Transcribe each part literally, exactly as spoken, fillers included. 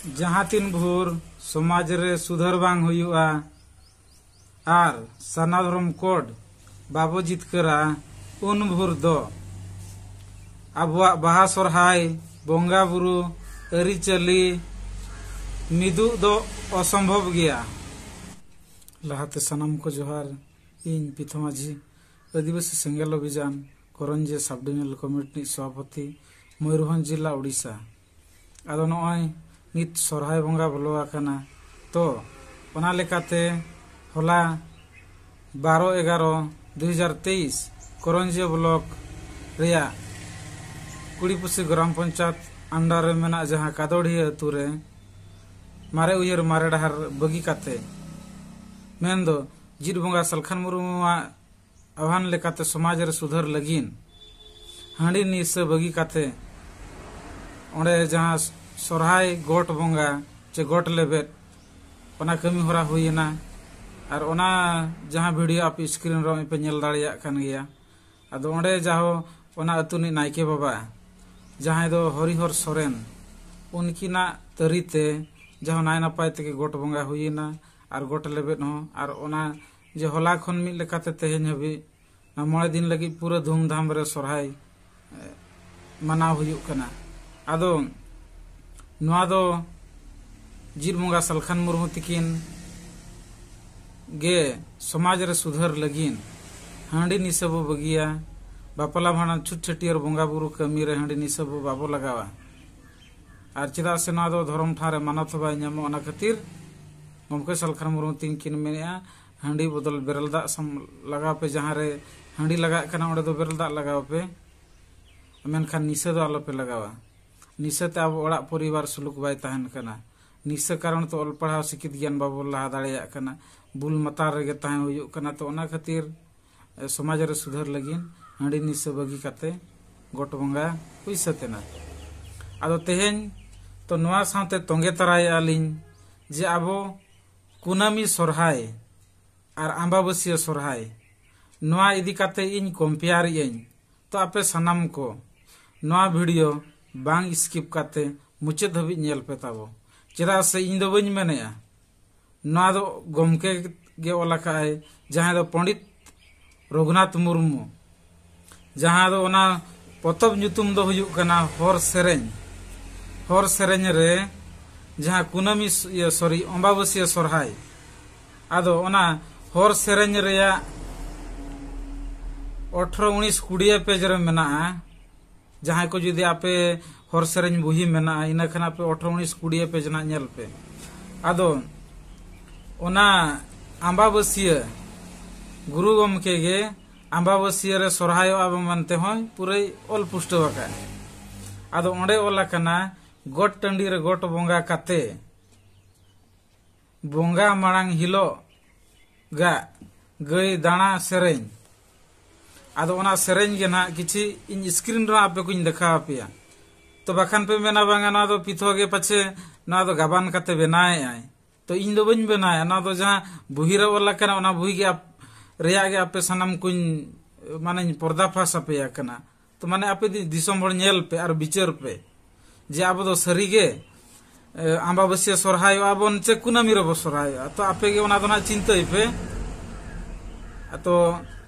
ᱡᱟᱦᱟᱸ ᱛᱤᱱ ᱵᱷᱳᱨ ᱥᱚᱢᱟᱡᱽ ᱨᱮ ᱥᱩᱫᱷᱟᱹᱨ ᱵᱟᱝ ᱦᱩᱭᱩᱜᱼᱟ ᱟᱨ ᱥᱟᱨᱱᱟ ᱫᱷᱚᱨᱚᱢ ᱠᱳᱰ ᱵᱟᱵᱚ ᱡᱤᱛᱠᱟᱹᱨᱟ, ᱩᱱ ᱵᱷᱳᱨ ᱫᱚ ᱟᱵᱚᱣᱟᱜ ᱵᱟᱦᱟ ᱥᱚᱨᱦᱟᱭ, ᱵᱚᱸᱜᱟ ᱵᱩᱨᱩ, ᱟᱹᱨᱤᱪᱟᱹᱞᱤ ᱢᱤᱫᱩᱜ ᱫᱚ ᱚᱥᱚᱢᱵᱷᱚᱵ ᱜᱮᱭᱟ᱾ ᱞᱟᱦᱟᱛᱮ ᱥᱟᱱᱟᱢ ᱠᱚ ᱡᱚᱦᱟᱨ᱾ ᱤᱧ ᱯᱤᱛᱷᱚ ᱢᱟᱹᱡᱷᱤ, ᱟᱹᱫᱤᱵᱟᱹᱥᱤ ᱥᱮᱸᱜᱮᱞ ᱚᱵᱷᱤᱡᱟᱱ ᱠᱚᱨᱚᱧᱡᱤᱭᱟᱹ ᱥᱟᱵ ᱰᱤᱵᱷᱤᱡᱚᱱᱟᱞ ᱠᱚᱢᱤᱴᱤ ᱨᱤᱱᱤᱡ ᱥᱚᱵᱷᱟᱯᱚᱛᱤ, ᱢᱚᱭᱩᱨᱵᱷᱚᱸᱡᱽ ᱡᱤᱞᱟ, ᱳᱰᱤᱥᱟ᱾ ᱟᱫᱚ ᱱᱚᱜᱼᱚᱭ ᱱᱤᱛ ᱥᱚᱨᱦᱟᱭ ᱵᱚᱸᱜᱟ ᱵᱚᱞᱚ ᱟᱠᱟᱱᱟ, ᱛᱚ ᱚᱱᱟ ᱞᱮᱠᱟᱛᱮ ᱦᱚᱞᱟ ᱵᱟᱨᱚ ᱮᱜᱟᱨᱚ ᱫᱩ ᱦᱟᱡᱟᱨ ᱛᱮᱭᱤᱥ ᱠᱚᱨᱚᱧᱡᱤᱭᱟᱹ ᱵᱞᱚᱠ ᱨᱮᱭᱟᱜ ᱠᱩᱲᱤᱯᱩᱥᱤ ᱜᱨᱟᱢ ᱯᱚᱧᱪᱟᱭᱮᱛ under ᱨᱮ ᱢᱮᱱᱟᱜ ᱡᱟᱦᱟᱸ ᱠᱟᱫᱚᱲᱤᱭᱟᱹ ᱟᱹᱛᱩ ᱨᱮ ᱢᱟᱨᱮ ᱩᱭᱦᱟᱹᱨ ᱢᱟᱨᱮ ᱰᱟᱦᱟᱨ ᱵᱟᱹᱜᱤ ᱠᱟᱛᱮ, ᱢᱮᱱᱫᱚ ᱡᱤᱛ ᱵᱚᱸᱜᱟ ᱥᱟᱞᱠᱷᱟᱱ ᱢᱩᱨᱢᱩᱣᱟᱜ ᱟᱦᱣᱟᱱ ᱞᱮᱠᱟᱛᱮ ᱥᱚᱢᱟᱡᱽ ᱨᱮ ᱥᱩᱫᱷᱟᱹᱨ ᱞᱟᱹᱜᱤᱫ ᱦᱟᱺᱰᱤ ᱱᱤᱥᱟᱹ ᱵᱟᱹᱜᱤ ᱠᱟᱛᱮ ᱚᱸᱰᱮ ᱡᱟᱦᱟᱸ ᱥᱚᱨᱦᱟᱭ ᱜᱚᱴ ᱵᱚᱸᱜᱟ ᱪᱮ ᱜᱚᱴ ᱞᱮᱵᱮᱫ, ᱚᱱᱟ ᱠᱟᱹᱢᱤ ᱦᱚᱨᱟ ᱦᱩᱭᱮᱱᱟ᱾ ᱟᱨ ᱚᱱᱟ ᱡᱟᱦᱟᱸ ᱵᱷᱤᱰᱤᱭᱳ ᱟᱯᱮ ᱥᱠᱨᱤᱱ ᱨᱮ ᱯᱮ ᱧᱮᱞ ᱫᱟᱲᱮᱭᱟᱜ ᱠᱟᱱ ᱜᱮᱭᱟ᱾ ᱟᱫᱚ ᱚᱸᱰᱮ ᱡᱟᱦᱳ ᱚᱱᱟ ᱟᱹᱛᱩ ᱨᱤᱱᱤᱡ ᱱᱟᱭᱠᱮ ᱵᱟᱵᱟ, ᱡᱟᱦᱟᱸᱭ ᱫᱚ ᱦᱚᱨᱤᱦᱚᱨ ᱥᱚᱨᱮᱱ, ᱩᱱᱠᱤᱱᱟᱜ ᱛᱟᱹᱨᱤ ᱛᱮ ᱡᱟᱦᱳ ᱱᱟᱭ ᱱᱟᱯᱟᱭ ᱛᱮᱜᱮ ᱜᱚᱴ ᱵᱚᱸᱜᱟ ᱦᱩᱭᱮᱱᱟ ᱟᱨ ᱜᱚᱴ ᱞᱮᱵᱮᱫ ᱦᱚᱸ᱾ ᱟᱨ ᱚᱱᱟ ᱡᱮ ᱦᱚᱞᱟ ᱠᱷᱚᱱ ᱢᱤᱫ ᱞᱮᱠᱟᱛᱮ ᱛᱮᱦᱮᱧ ᱦᱟᱹᱵᱤᱡ ᱚᱱᱟ ᱢᱚᱬᱮ ᱫᱤᱱ ᱞᱟᱹᱜᱤᱫ ᱯᱩᱨᱟᱹ ᱫᱷᱩᱢᱫᱷᱟᱢ ᱨᱮ ᱥᱚᱨᱦᱟᱭ, ᱮ, ᱢᱟᱱᱟᱣ ᱦᱩᱭᱩᱜ ᱠᱟᱱᱟ᱾ ᱟᱫᱚ ᱱᱚᱣᱟ ᱫᱚ ᱡᱤᱛ ᱵᱚᱸᱜᱟ ᱥᱟᱞᱠᱷᱟᱱ ᱢᱩᱨᱢᱩ ᱛᱤᱠᱤᱱ ᱜᱮ ᱥᱚᱢᱟᱡᱽ ᱨᱮ ᱥᱩᱫᱷᱟᱹᱨ ᱞᱟᱹᱜᱤᱫ ᱦᱟᱺᱰᱤ ᱱᱤᱥᱟᱹ ᱵᱚ ᱵᱟᱹᱜᱤᱭᱟ, ᱵᱟᱯᱞᱟ ᱵᱷᱟᱸᱰᱟᱱ ᱪᱷᱩᱛ ᱪᱷᱟᱹᱴᱭᱟᱹᱨ ᱵᱚᱸᱜᱟ ᱵᱩᱨᱩ ᱠᱟᱹᱢᱤ ᱨᱮ ᱦᱟᱺᱰᱤ ᱱᱤᱥᱟᱹ ᱵᱚ ᱵᱟᱵᱚ ᱞᱟᱜᱟᱣᱟ᱾ ᱟᱨ ᱪᱮᱫᱟᱜ ᱥᱮ ᱱᱚᱣᱟ ᱫᱚ ᱫᱷᱚᱨᱚᱢ ᱴᱷᱟᱶ ᱨᱮ ᱢᱟᱱᱚᱛ ᱦᱚᱸ ᱵᱟᱭ ᱧᱟᱢᱚᱜ, ᱚᱱᱟ ᱠᱷᱟᱹᱛᱤᱨ ᱜᱚᱢᱠᱮ ᱥᱟᱞᱠᱷᱟᱱ ᱢᱩᱨᱢᱩ ᱛᱤᱠᱤᱱ ᱢᱮᱱᱮᱫᱼᱟ, ᱦᱟᱺᱰᱤ ᱵᱚᱫᱚᱞ ᱵᱮᱨᱮᱞ ᱫᱟᱜ ᱥᱟᱢ-, ᱞᱟᱜᱟᱣ ᱯᱮ, ᱡᱟᱦᱟᱸ ᱨᱮ ᱦᱟᱺᱰᱤ ᱞᱟᱜᱟᱜ ᱠᱟᱱᱟ ᱚᱸᱰᱮ ᱫᱚ ᱵᱮᱨᱮᱞ ᱫᱟᱜ ᱞᱟᱜᱟᱣ ᱯᱮ, ᱢᱮᱱᱠᱷᱟᱱ ᱱᱤᱥᱟᱹ ᱫᱚ ᱟᱞᱚᱯᱮ ᱞᱟᱜᱟᱣᱟ᱾ ᱱᱤᱥᱟᱹ ᱛᱮ ᱟᱵᱚ ᱚᱲᱟᱜ ᱯᱚᱨᱤᱵᱟᱨ ᱥᱩᱞᱩᱠ ᱵᱟᱭ ᱛᱟᱦᱮᱱ ᱠᱟᱱᱟ᱾ ᱱᱤᱥᱟᱹ ᱠᱟᱨᱚᱱ ᱛᱮ ᱚᱞ ᱯᱟᱲᱦᱟᱣ ᱥᱤᱠᱷᱤᱛ ᱜᱮᱭᱟᱱ ᱵᱟᱵᱚ ᱞᱟᱦᱟ ᱫᱟᱲᱮᱭᱟᱜ ᱠᱟᱱᱟ᱾ ᱵᱩᱞ ᱢᱟᱛᱟᱞ ᱨᱮᱜᱮ ᱛᱟᱦᱮᱸ ᱦᱩᱭᱩᱜ ᱠᱟᱱᱟ᱾ ᱛᱚ ᱚᱱᱟ ᱠᱷᱟᱹᱛᱤᱨ, ᱮ, ᱥᱚᱢᱟᱡᱽ ᱨᱮ ᱥᱩᱫᱷᱟᱹᱨ ᱞᱟᱹᱜᱤᱫ ᱦᱟᱺᱰᱤ ᱱᱤᱥᱟᱹ ᱵᱟᱹᱜᱤ ᱠᱟᱛᱮ ᱜᱚᱴ ᱵᱚᱸᱜᱟ ᱦᱩᱭ ᱥᱟᱹᱛ ᱮᱱᱟ᱾ ᱟᱫᱚ ᱛᱮᱦᱮᱧ ᱛᱚ ᱱᱚᱣᱟ ᱥᱟᱶᱛᱮ ᱛᱚᱸᱜᱮ ᱛᱟᱨᱟᱭᱮᱫᱼᱟ ᱞᱤᱧ ᱡᱮ ᱟᱵᱚ ᱠᱩᱱᱟᱹᱢᱤ ᱥᱚᱨᱦᱟᱭ ᱟᱨ ᱟᱢᱵᱟᱵᱟᱹᱥᱭᱟᱹ ᱥᱚᱨᱦᱟᱭ, ᱱᱚᱣᱟ ᱤᱫᱤ ᱠᱟᱛᱮ ᱤᱧ ᱠᱚᱢᱯᱮᱭᱟᱨᱮᱫ ᱟᱹᱧ᱾ ᱛᱚ ᱟᱯᱮ ᱥᱟᱱᱟᱢ ᱠᱚ ᱱᱚᱣᱟ ᱵᱷᱤᱰᱤᱭᱳ ᱵᱟᱝ ᱥᱠᱤᱯ ᱠᱟᱛᱮ ᱢᱩᱪᱟᱹᱫ ᱫᱷᱟᱹᱵᱤᱡ ᱧᱮᱞ ᱯᱮ ᱛᱟᱵᱚ᱾ ᱪᱮᱫᱟᱜ ᱥᱮ ᱤᱧ ᱫᱚ ᱵᱟᱹᱧ ᱢᱮᱱᱮᱜᱼᱟ, ᱱᱚᱣᱟ ᱫᱚ ᱜᱚᱢᱠᱮ ᱜᱮ ᱚᱞ ᱟᱠᱟᱫᱼᱟᱭ, ᱡᱟᱦᱟᱸᱭ ᱫᱚ ᱯᱚᱸᱰᱤᱛ ᱨᱚᱜᱷᱩᱱᱟᱛᱷ ᱢᱩᱨᱢᱩ, ᱡᱟᱦᱟᱸ ᱫᱚ ᱚᱱᱟ ᱯᱚᱛᱚᱵ ᱧᱩᱛᱩᱢ ᱫᱚ ᱦᱩᱭᱩᱜ ᱠᱟᱱᱟ ᱦᱚᱨ ᱥᱮᱨᱮᱧ᱾ ᱦᱚᱨ ᱥᱮᱨᱮᱧ ᱨᱮ ᱡᱟᱦᱟᱸ ᱠᱩᱱᱟᱹᱢᱤ ᱥ-, ᱤᱭᱟᱹ, ᱥᱚᱨᱤ, ᱚᱢᱵᱟᱵᱟᱹᱥᱭᱟᱹ ᱥᱚᱨᱦᱟᱭ, ᱟᱫᱚ ᱚᱱᱟ ᱦᱚᱨ ᱥᱮᱨᱮᱧ ᱨᱮᱭᱟᱜ ᱟᱴᱷᱨᱚ, ᱩᱱᱤᱥ, ᱠᱩᱲᱤᱭᱟᱹ ᱯᱮᱡᱽ ᱨᱮ ᱢᱮᱱᱟᱜᱼᱟ᱾ ᱡᱟᱦᱟᱸᱭ ᱠᱚ ᱡᱩᱫᱤ ᱟᱯᱮ ᱦᱚᱨ ᱥᱮᱨᱮᱧ ᱵᱩᱦᱤ ᱢᱮᱱᱟᱜᱼᱟ, ᱤᱱᱟᱹ ᱠᱷᱟᱱ ᱟᱯᱮ ᱟᱴᱷᱨᱚ, ᱩᱱᱤᱥ, ᱠᱩᱲᱤᱭᱟᱹ ᱯᱮᱡᱽ ᱱᱟᱜ ᱧᱮᱞ ᱯᱮ᱾ ᱟᱫᱚ ᱚᱱᱟ ᱟᱢᱵᱟᱵᱟᱹᱥᱭᱟᱹ, ᱜᱩᱨᱩ ᱜᱚᱢᱠᱮ ᱜᱮ ᱟᱢᱵᱟᱵᱟᱹᱥᱭᱟᱹ ᱨᱮ ᱥᱚᱨᱦᱟᱭᱚᱜᱼᱟ ᱵᱚ ᱢᱮᱱᱛᱮ ᱦᱚᱸ ᱯᱩᱨᱟᱹᱭ ᱚᱞ ᱯᱩᱥᱴᱟᱹᱣ ᱟᱠᱟᱫᱼᱟ᱾ ᱟᱫᱚ ᱚᱸᱰᱮ ᱚᱞ ᱟᱠᱟᱱᱟ, ᱜᱚᱴ ᱴᱟᱺᱰᱤ ᱨᱮ ᱜᱚᱴ ᱵᱚᱸᱜᱟ ᱠᱟᱛᱮ ᱵᱚᱸᱜᱟ ᱢᱟᱲᱟᱝ ᱦᱤᱞᱳᱜ ᱜᱟᱜ ᱜᱟᱹᱭ ᱫᱟᱬᱟ ᱥᱮᱨᱮᱧ᱾ ᱟᱫᱚ ᱚᱱᱟ ᱥᱮᱨᱮᱧ ᱜᱮ ᱱᱟᱦᱟᱜ ᱠᱤᱪᱷᱤ ᱤᱧ screen ᱨᱮᱦᱚᱸ ᱟᱯᱮ ᱠᱚᱧ ᱫᱮᱠᱷᱟᱣ ᱟᱯᱮᱭᱟ᱾ ᱛᱚ ᱵᱟᱠᱷᱟᱱ ᱯᱮ ᱢᱮᱱᱟ, "ᱵᱟᱝᱟ, ᱱᱚᱣᱟ ᱫᱚ ᱯᱤᱛᱷᱚ ᱜᱮ ᱯᱟᱪᱷᱮ ᱱᱚᱣᱟ ᱫᱚ ᱜᱟᱵᱟᱱ ᱠᱟᱛᱮ ᱵᱮᱱᱟᱣᱮᱫᱼᱟᱭ᱾" ᱛᱚ ᱤᱧ ᱫᱚ ᱵᱟᱹᱧ ᱵᱮᱱᱟᱣᱮᱫᱼᱟ, ᱱᱚᱣᱟ ᱫᱚ ᱡᱟᱦᱟᱸ ᱵᱩᱦᱤ ᱨᱮ ᱚᱞ ᱟᱠᱟᱱᱟ, ᱚᱱᱟ ᱵᱩᱦᱤ ᱜᱮ ᱟᱯ-, ᱨᱮᱭᱟᱜ ᱜᱮ ᱟᱯᱮ ᱥᱟᱱᱟᱢ ᱠᱚᱧ, ᱢᱟᱱᱮᱧ ᱯᱚᱨᱫᱟ ᱯᱷᱟᱥ ᱟᱯᱮᱭᱟ ᱠᱟᱱᱟ᱾ ᱛᱚ ᱢᱟᱱᱮ ᱟᱯᱮ ᱫᱤ-, ᱫᱤᱥᱚᱢ ᱦᱚᱲ ᱧᱮᱞ ᱯᱮ ᱟᱨ ᱵᱤᱪᱟᱹᱨ ᱯᱮ ᱡᱮ ᱟᱵᱚ ᱫᱚ ᱥᱟᱹᱨᱤ ᱜᱮ, ᱮ, ᱟᱢᱵᱟᱵᱟᱹᱥᱭᱟᱹ ᱥᱚᱨᱦᱟᱭᱚᱜᱼᱟ ᱵᱚᱱ ᱪᱮ ᱠᱩᱱᱟᱹᱢᱤ ᱨᱮᱵᱚ ᱥᱚᱨᱦᱟᱭᱚᱜᱼᱟ᱾ ᱛᱚ ᱟᱯᱮ ᱜᱮ ᱚᱱᱟ ᱫᱚ ᱱᱟᱦᱟᱜ ᱪᱤᱱᱛᱟᱹᱭ ᱯᱮ᱾ ᱛᱚ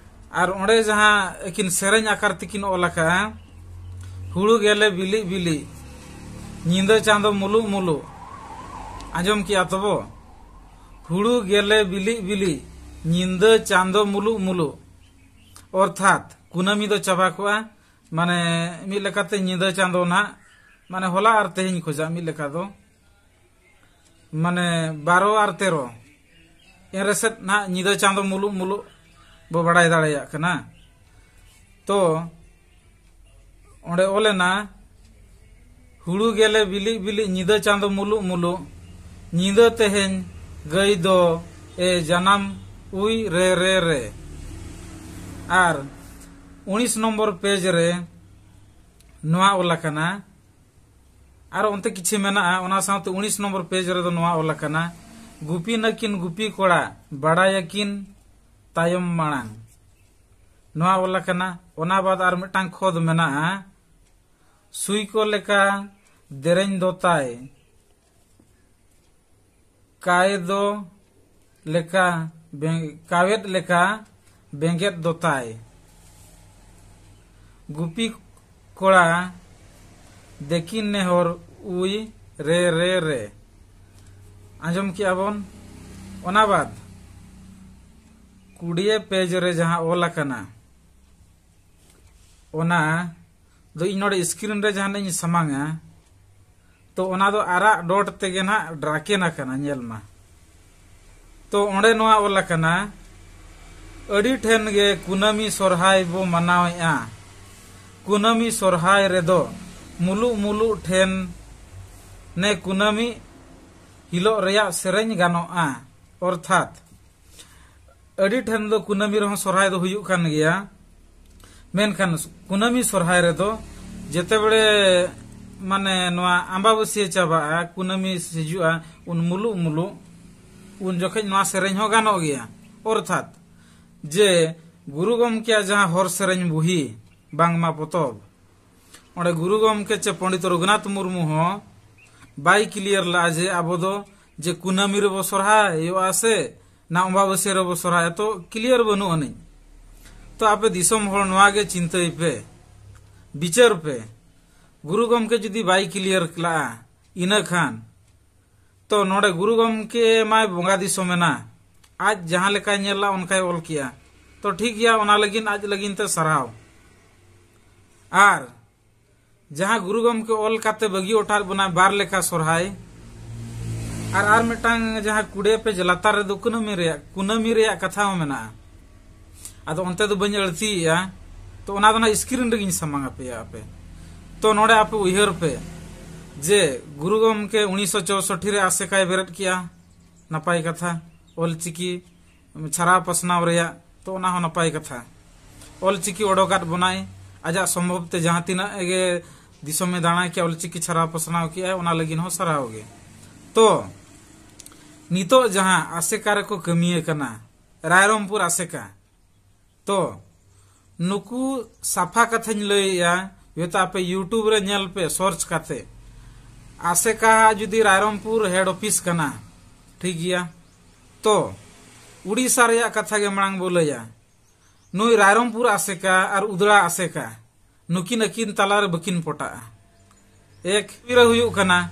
ᱟᱨ ᱚᱸᱰᱮ ᱡᱟᱦᱟᱸ ᱟᱹᱠᱤᱱ ᱥᱮᱨᱮᱧ ᱟᱠᱟᱨ ᱛᱮᱠᱤᱱ ᱚᱞ ᱟᱠᱟᱫᱼᱟ, "ᱦᱩᱲᱩ ᱜᱮᱞᱮ ᱵᱤᱞᱤᱜ ᱵᱤᱞᱤᱜ, ᱧᱤᱫᱟᱹ ᱪᱟᱸᱫᱚ ᱢᱩᱞᱩᱜ ᱢᱩᱞᱩᱜ", ᱟᱸᱡᱚᱢ ᱠᱮᱜᱼᱟ ᱛᱚᱵᱚ? "ᱦᱩᱲᱩ ᱜᱮᱞᱮ ᱵᱤᱞᱤᱜ ᱵᱤᱞᱤᱜ, ᱧᱤᱫᱟᱹ ᱪᱟᱸᱫᱚ ᱢᱩᱞᱩᱜ ᱢᱩᱞᱩᱜ", ᱚᱨᱛᱷᱟᱛ ᱠᱩᱱᱟᱹᱢᱤ ᱫᱚ ᱪᱟᱵᱟ ᱠᱚᱜᱼᱟ, ᱢᱟᱱᱮ ᱢᱤᱫ ᱞᱮᱠᱟᱛᱮ ᱧᱤᱫᱟᱹ ᱪᱟᱸᱫᱚ ᱱᱟᱦᱟᱜ, ᱢᱟᱱᱮ ᱦᱚᱞᱟ ᱟᱨ ᱛᱮᱦᱮᱧ ᱠᱷᱚᱡᱟᱜ ᱢᱤᱫ ᱞᱮᱠᱟ ᱫᱚ, ᱢᱟᱱᱮ ᱵᱟᱨᱚ ᱟᱨ ᱛᱮᱨᱚ, ᱮᱱ ᱨᱮᱥᱮᱫ ᱱᱟᱦᱟᱜ ᱧᱤᱫᱟᱹ ᱪᱟᱸᱫᱚ ᱢᱩᱞᱩᱜ ᱢᱩᱞᱩᱜ ᱵᱚ ᱵᱟᱲᱟᱭ ᱫᱟᱲᱮᱭᱟᱜ ᱠᱟᱱᱟ᱾ ᱛᱚ ᱚᱸᱰᱮ ᱚᱞᱮᱱᱟ, "ᱦᱩᱲᱩ ᱜᱮᱞᱮ ᱵᱤᱞᱤᱜ ᱵᱤᱞᱤᱜ, ᱧᱤᱫᱟᱹ ᱪᱟᱸᱫᱚ ᱢᱩᱞᱩᱜ ᱢᱩᱞᱩᱜ, ᱧᱤᱫᱟᱹ ᱛᱮᱦᱮᱧ ᱜᱟᱹᱭ ᱫᱚ ᱮ ᱡᱟᱱᱟᱢ ᱩᱭ ᱨᱮ ᱨᱮ ᱨᱮ᱾" ᱟᱨ ᱩᱱᱤᱥ ᱱᱚᱢᱵᱚᱨ ᱯᱮᱡᱽ ᱨᱮ ᱱᱚᱣᱟ ᱚᱞ ᱟᱠᱟᱱᱟ, ᱟᱨ ᱚᱱᱛᱮ ᱠᱤᱪᱷᱤ ᱢᱮᱱᱟᱜᱼᱟ, ᱚᱱᱟ ᱥᱟᱶᱛᱮ ᱩᱱᱤᱥ ᱱᱚᱢᱵᱚᱨ ᱯᱮᱡᱽ ᱨᱮᱫᱚ ᱱᱚᱣᱟ ᱚᱞ ᱟᱠᱟᱱᱟ, "ᱜᱩᱯᱤ ᱱᱟᱹᱠᱤᱱ ᱜᱩᱯᱤ ᱠᱚᱲᱟ, ᱵᱟᱲᱟᱭᱟᱠᱤᱱ ᱛᱟᱭᱚᱢ ᱢᱟᱲᱟᱝ", ᱱᱚᱣᱟ ᱚᱞ ᱟᱠᱟᱱᱟ᱾ ᱚᱱᱟ ᱵᱟᱫ ᱟᱨ ᱢᱤᱫᱴᱟᱝ ᱠᱷᱚᱫ ᱢᱮᱱᱟᱜᱼᱟ, "ᱥᱩᱭ ᱠᱚ ᱞᱮᱠᱟ ᱫᱮᱨᱮᱧ ᱫᱚ ᱛᱟᱭ, ᱠᱟᱭ ᱫᱚ ᱞᱮᱠᱟ ᱵᱮᱸ- ᱠᱟᱣᱮᱫ ᱞᱮᱠᱟ ᱵᱮᱸᱜᱮᱫ ᱫᱚᱛᱟᱭ᱾ ᱜᱩᱯᱤ ᱠᱚᱲᱟ ᱫᱮᱠᱤᱱ ᱱᱮᱦᱚᱨ ᱩᱭ ᱨᱮ ᱨᱮ ᱨᱮ᱾ ᱟᱸᱡᱚᱢ ᱠᱮᱜᱼᱟ ᱵᱚᱱ᱾ ᱚᱱᱟ ᱵᱟᱫ ᱠᱩᱲᱤᱭᱟᱹ ᱯᱮᱡᱽ ᱨᱮ ᱡᱟᱦᱟᱸ ᱚᱞ ᱟᱠᱟᱱᱟ, ᱚᱱᱟ ᱫᱚ ᱤᱧ ᱱᱚᱰᱮ ᱥᱠᱨᱤᱱ ᱨᱮ ᱡᱟᱦᱟᱸ ᱤᱧ ᱥᱟᱢᱟᱝᱟ, ᱛᱚ ᱚᱱᱟ ᱫᱚ ᱟᱨᱟᱜ ᱰᱚᱴ ᱛᱮᱜᱮ ᱱᱟᱦᱟᱜ ᱰᱨᱟᱠᱮᱱ ᱟᱠᱟᱱᱟ, ᱧᱮᱞ ᱢᱟ᱾ ᱛᱚ ᱚᱸᱰᱮ ᱱᱚᱣᱟ ᱚᱞ ᱟᱠᱟᱱᱟ, ᱟᱹᱰᱤ ᱴᱷᱮᱱ ᱜᱮ ᱠᱩᱱᱟᱹᱢᱤ ᱥᱚᱨᱦᱟᱭ ᱵᱚ ᱢᱟᱱᱟᱣᱮᱫᱼᱟ᱾ ᱠᱩᱱᱟᱹᱢᱤ ᱥᱚᱨᱦᱟᱭ ᱨᱮᱫᱚ ᱢᱩᱞᱩᱜ ᱢᱩᱞᱩᱜ ᱴᱷᱮᱱ ᱱᱮ ᱠᱩᱱᱟᱹᱢᱤ ᱦᱤᱞᱳᱜ ᱨᱮᱭᱟᱜ ᱥᱮᱨᱮᱧ ᱜᱟᱱᱚᱜᱼᱟ᱾ ᱚᱨᱛᱷᱟᱛ ᱟᱹᱰᱤ ᱴᱷᱮᱱ ᱫᱚ ᱠᱩᱱᱟᱹᱢᱤ ᱨᱮᱦᱚᱸ ᱥᱚᱨᱦᱟᱭ ᱫᱚ ᱦᱩᱭᱩᱜ ᱠᱟᱱ ᱜᱮᱭᱟ, ᱢᱮᱱᱠᱷᱟᱱ ᱠᱩᱱᱟᱹᱢᱤ ᱥᱚᱨᱦᱟᱭ ᱨᱮᱫᱚ ᱡᱮᱛᱮ ᱵᱮᱲᱮ ᱢᱟᱱᱮ ᱱᱚᱣᱟ ᱟᱢᱵᱟᱵᱟᱹᱥᱭᱟᱹ ᱪᱟᱵᱟᱜᱼᱟ, ᱠᱩᱱᱟᱹᱢᱤ ᱦᱤᱡᱩᱜᱼᱟ, ᱩᱱ ᱢᱩᱞᱩᱜ ᱢᱩᱞᱩᱜ ᱩᱱ ᱡᱚᱠᱷᱮᱡ ᱱᱚᱣᱟ ᱥᱮᱨᱮᱧ ᱦᱚᱸ ᱜᱟᱱᱚᱜ ᱜᱮᱭᱟ᱾ ᱚᱨᱛᱷᱟᱛ ᱡᱮ ᱜᱩᱨᱩ ᱜᱚᱢᱠᱮᱭᱟᱜ ᱡᱟᱦᱟᱸ ᱦᱚᱨ ᱥᱮᱨᱮᱧ ᱵᱩᱦᱤ ᱵᱟᱝᱢᱟ ᱯᱚᱛᱚᱵ, ᱚᱸᱰᱮ ᱜᱩᱨᱩ ᱜᱚᱢᱠᱮ ᱪᱮ ᱯᱚᱸᱰᱤᱛ ᱨᱚᱜᱷᱩᱱᱟᱛᱷ ᱢᱩᱨᱢᱩ ᱦᱚᱸ ᱵᱟᱭ ᱠᱞᱤᱭᱟᱨ ᱞᱟᱜᱼᱟ ᱡᱮ ᱟᱵᱚ ᱫᱚ ᱡᱮ ᱠᱩᱱᱟᱹᱢᱤ ᱨᱮᱵᱚ ᱥᱚᱨᱦᱟᱭᱚᱜᱼᱟ ᱥᱮ ᱱᱟ ᱚᱢᱵᱟᱵᱟᱹᱥᱭᱟᱹ ᱨᱮᱵᱚ ᱥᱚᱨᱦᱟᱭᱚᱜᱼᱟ, ᱛᱚ ᱠᱞᱤᱭᱟᱨ ᱵᱟᱹᱱᱩᱜ ᱟᱹᱱᱤᱡ᱾ ᱛᱚ ᱟᱯᱮ ᱫᱤᱥᱚᱢ ᱦᱚᱲ ᱱᱚᱣᱟ ᱜᱮ ᱪᱤᱱᱛᱟᱹᱭ ᱯᱮ, ᱵᱤᱪᱟᱹᱨ ᱯᱮ᱾ ᱜᱩᱨᱩ ᱜᱚᱢᱠᱮ ᱡᱩᱫᱤ ᱵᱟᱭ ᱠᱞᱤᱭᱟᱨ ᱞᱟᱜᱼᱟ, ᱤᱱᱟᱹ ᱠᱷᱟᱱ ᱛᱚ ᱱᱚᱰᱮ ᱜᱩᱨᱩ ᱜᱚᱢᱠᱮ ᱢᱟᱭ ᱵᱚᱸᱜᱟ ᱫᱤᱥᱚᱢ ᱮᱱᱟ, ᱟᱡ ᱡᱟᱦᱟᱸ ᱞᱮᱠᱟᱭ ᱧᱮᱞ ᱞᱟ ᱚᱱᱠᱟᱭ ᱚᱞ ᱠᱮᱜᱼᱟ᱾ ᱛᱚ ᱴᱷᱤᱠ ᱜᱮᱭᱟ, ᱚᱱᱟ ᱞᱟᱹᱜᱤᱫ ᱟᱡ ᱞᱟᱹᱜᱤᱫ ᱛᱮ ᱥᱟᱨᱦᱟᱣ᱾ ᱟᱨ ᱡᱟᱦᱟᱸ ᱜᱩᱨᱩ ᱜᱚᱢᱠᱮ ᱚᱞ ᱠᱟᱛᱮ ᱵᱟᱹᱜᱤ ᱚᱴᱟᱨ ᱵᱚᱱᱟ ᱵᱟᱨ ᱞᱮᱠᱟ ᱥᱚᱨᱦᱟᱭ, ᱟᱨ ᱟᱨ ᱢᱤᱫᱴᱟᱝ ᱡᱟᱦᱟᱸ ᱠᱩᱲᱤᱭᱟᱹ ᱯᱮᱡᱽ ᱞᱟᱛᱟᱨ ᱨᱮᱫᱚ ᱠᱩᱱᱟᱹᱢᱤ ᱨᱮᱭᱟᱜ ᱠᱩᱱᱟᱹᱢᱤ ᱨᱮᱭᱟᱜ ᱠᱟᱛᱷᱟ ᱦᱚᱸ ᱢᱮᱱᱟᱜᱼᱟ᱾ ᱟᱫᱚ ᱚᱱᱛᱮ ᱫᱚ ᱵᱟᱹᱧ ᱟᱹᱲᱛᱤᱭᱮᱜᱼᱟ, ᱛᱚ ᱚᱱᱟ ᱫᱚ ᱱᱟᱜ ᱥᱠᱨᱤᱱ ᱨᱮᱜᱤᱧ ᱥᱟᱢᱟᱝ ᱟᱯᱮᱭᱟ ᱟᱯᱮ᱾ ᱛᱚ ᱱᱚᱰᱮ ᱟᱯᱮ ᱩᱭᱦᱟᱹᱨ ᱯᱮ ᱡᱮ ᱜᱩᱨᱩ ᱜᱚᱢᱠᱮ ᱩᱱᱤᱥᱥᱚ ᱪᱳᱥᱚᱴᱴᱤ ᱨᱮ ᱟᱥᱮᱠᱟᱭ ᱵᱮᱨᱮᱫ ᱠᱮᱜᱼᱟ, ᱱᱟᱯᱟᱭ ᱠᱟᱛᱷᱟ᱾ ᱚᱞᱪᱤᱠᱤ ᱪᱷᱟᱨᱟᱣ ᱯᱟᱥᱱᱟᱣ ᱨᱮᱭᱟᱜ, ᱛᱚ ᱚᱱᱟ ᱦᱚᱸ ᱱᱟᱯᱟᱭ ᱠᱟᱛᱷᱟ᱾ ᱚᱞᱪᱤᱠᱤ ᱚᱰᱚᱠᱟᱫ ᱵᱚᱱᱟᱭ, ᱟᱡᱟᱜ ᱥᱚᱢᱵᱷᱚᱵ ᱛᱮ ᱡᱟᱦᱟᱸ ᱛᱤᱱᱟᱹᱜ ᱜᱮ ᱫᱤᱥᱚᱢᱮ ᱫᱟᱬᱟ ᱠᱮᱜᱼᱟ, ᱚᱞᱪᱤᱠᱤ ᱪᱷᱟᱨᱟᱣ ᱯᱟᱥᱱᱟᱣ ᱠᱮᱜᱼᱟᱭ, ᱚᱱᱟ ᱞᱟᱹᱜᱤᱫ ᱦᱚᱸ ᱥᱟᱨᱦᱟᱣ ᱜᱮ᱾ ᱛᱚ ᱱᱤᱛᱚᱜ ᱡᱟᱦᱟᱸ ᱟᱥᱮᱠᱟ ᱨᱮᱠᱚ ᱠᱟᱹᱢᱤᱭᱮ ᱠᱟᱱᱟ, ᱨᱟᱭᱨᱚᱝᱯᱩᱨ ᱟᱥᱮᱠᱟ, ᱛᱚ ᱱᱩᱠᱩ ᱥᱟᱯᱷᱟ ᱠᱟᱛᱷᱟᱧ ᱞᱟᱹᱭᱮᱜᱼᱟ, ᱦᱚᱭᱛᱳ ᱟᱯᱮ YouTube ᱨᱮ ᱧᱮᱞ ᱯᱮ, ᱥᱟᱨᱪ ᱠᱟᱛᱮ᱾ ᱟᱥᱮᱠᱟ ᱡᱩᱫᱤ ᱨᱟᱭᱨᱚᱝᱯᱩᱨ ᱦᱮᱰ ᱚᱯᱷᱤᱥ ᱠᱟᱱᱟ, ᱴᱷᱤᱠ ᱜᱮᱭᱟ᱾ ᱛᱚ, ᱩᱲᱤᱥᱥᱟ ᱨᱮᱭᱟᱜ ᱠᱟᱛᱷᱟ ᱜᱮ ᱢᱟᱲᱟᱝ ᱵᱚ ᱞᱟᱹᱭᱟ᱾ ᱱᱩᱭ ᱨᱟᱭᱨᱚᱝᱯᱩᱨ ᱟᱥᱮᱠᱟ ᱟᱨ ᱩᱫᱽᱲᱟ ᱟᱥᱮᱠᱟ, ᱱᱩᱠᱤᱱ ᱟᱹᱠᱤᱱ ᱛᱟᱞᱟᱨᱮ ᱵᱟᱹᱠᱤᱱ ᱯᱚᱴᱟᱜᱼᱟ᱾ ᱮᱠ ᱨᱮ ᱦᱩᱭᱩᱜ ᱠᱟᱱᱟ,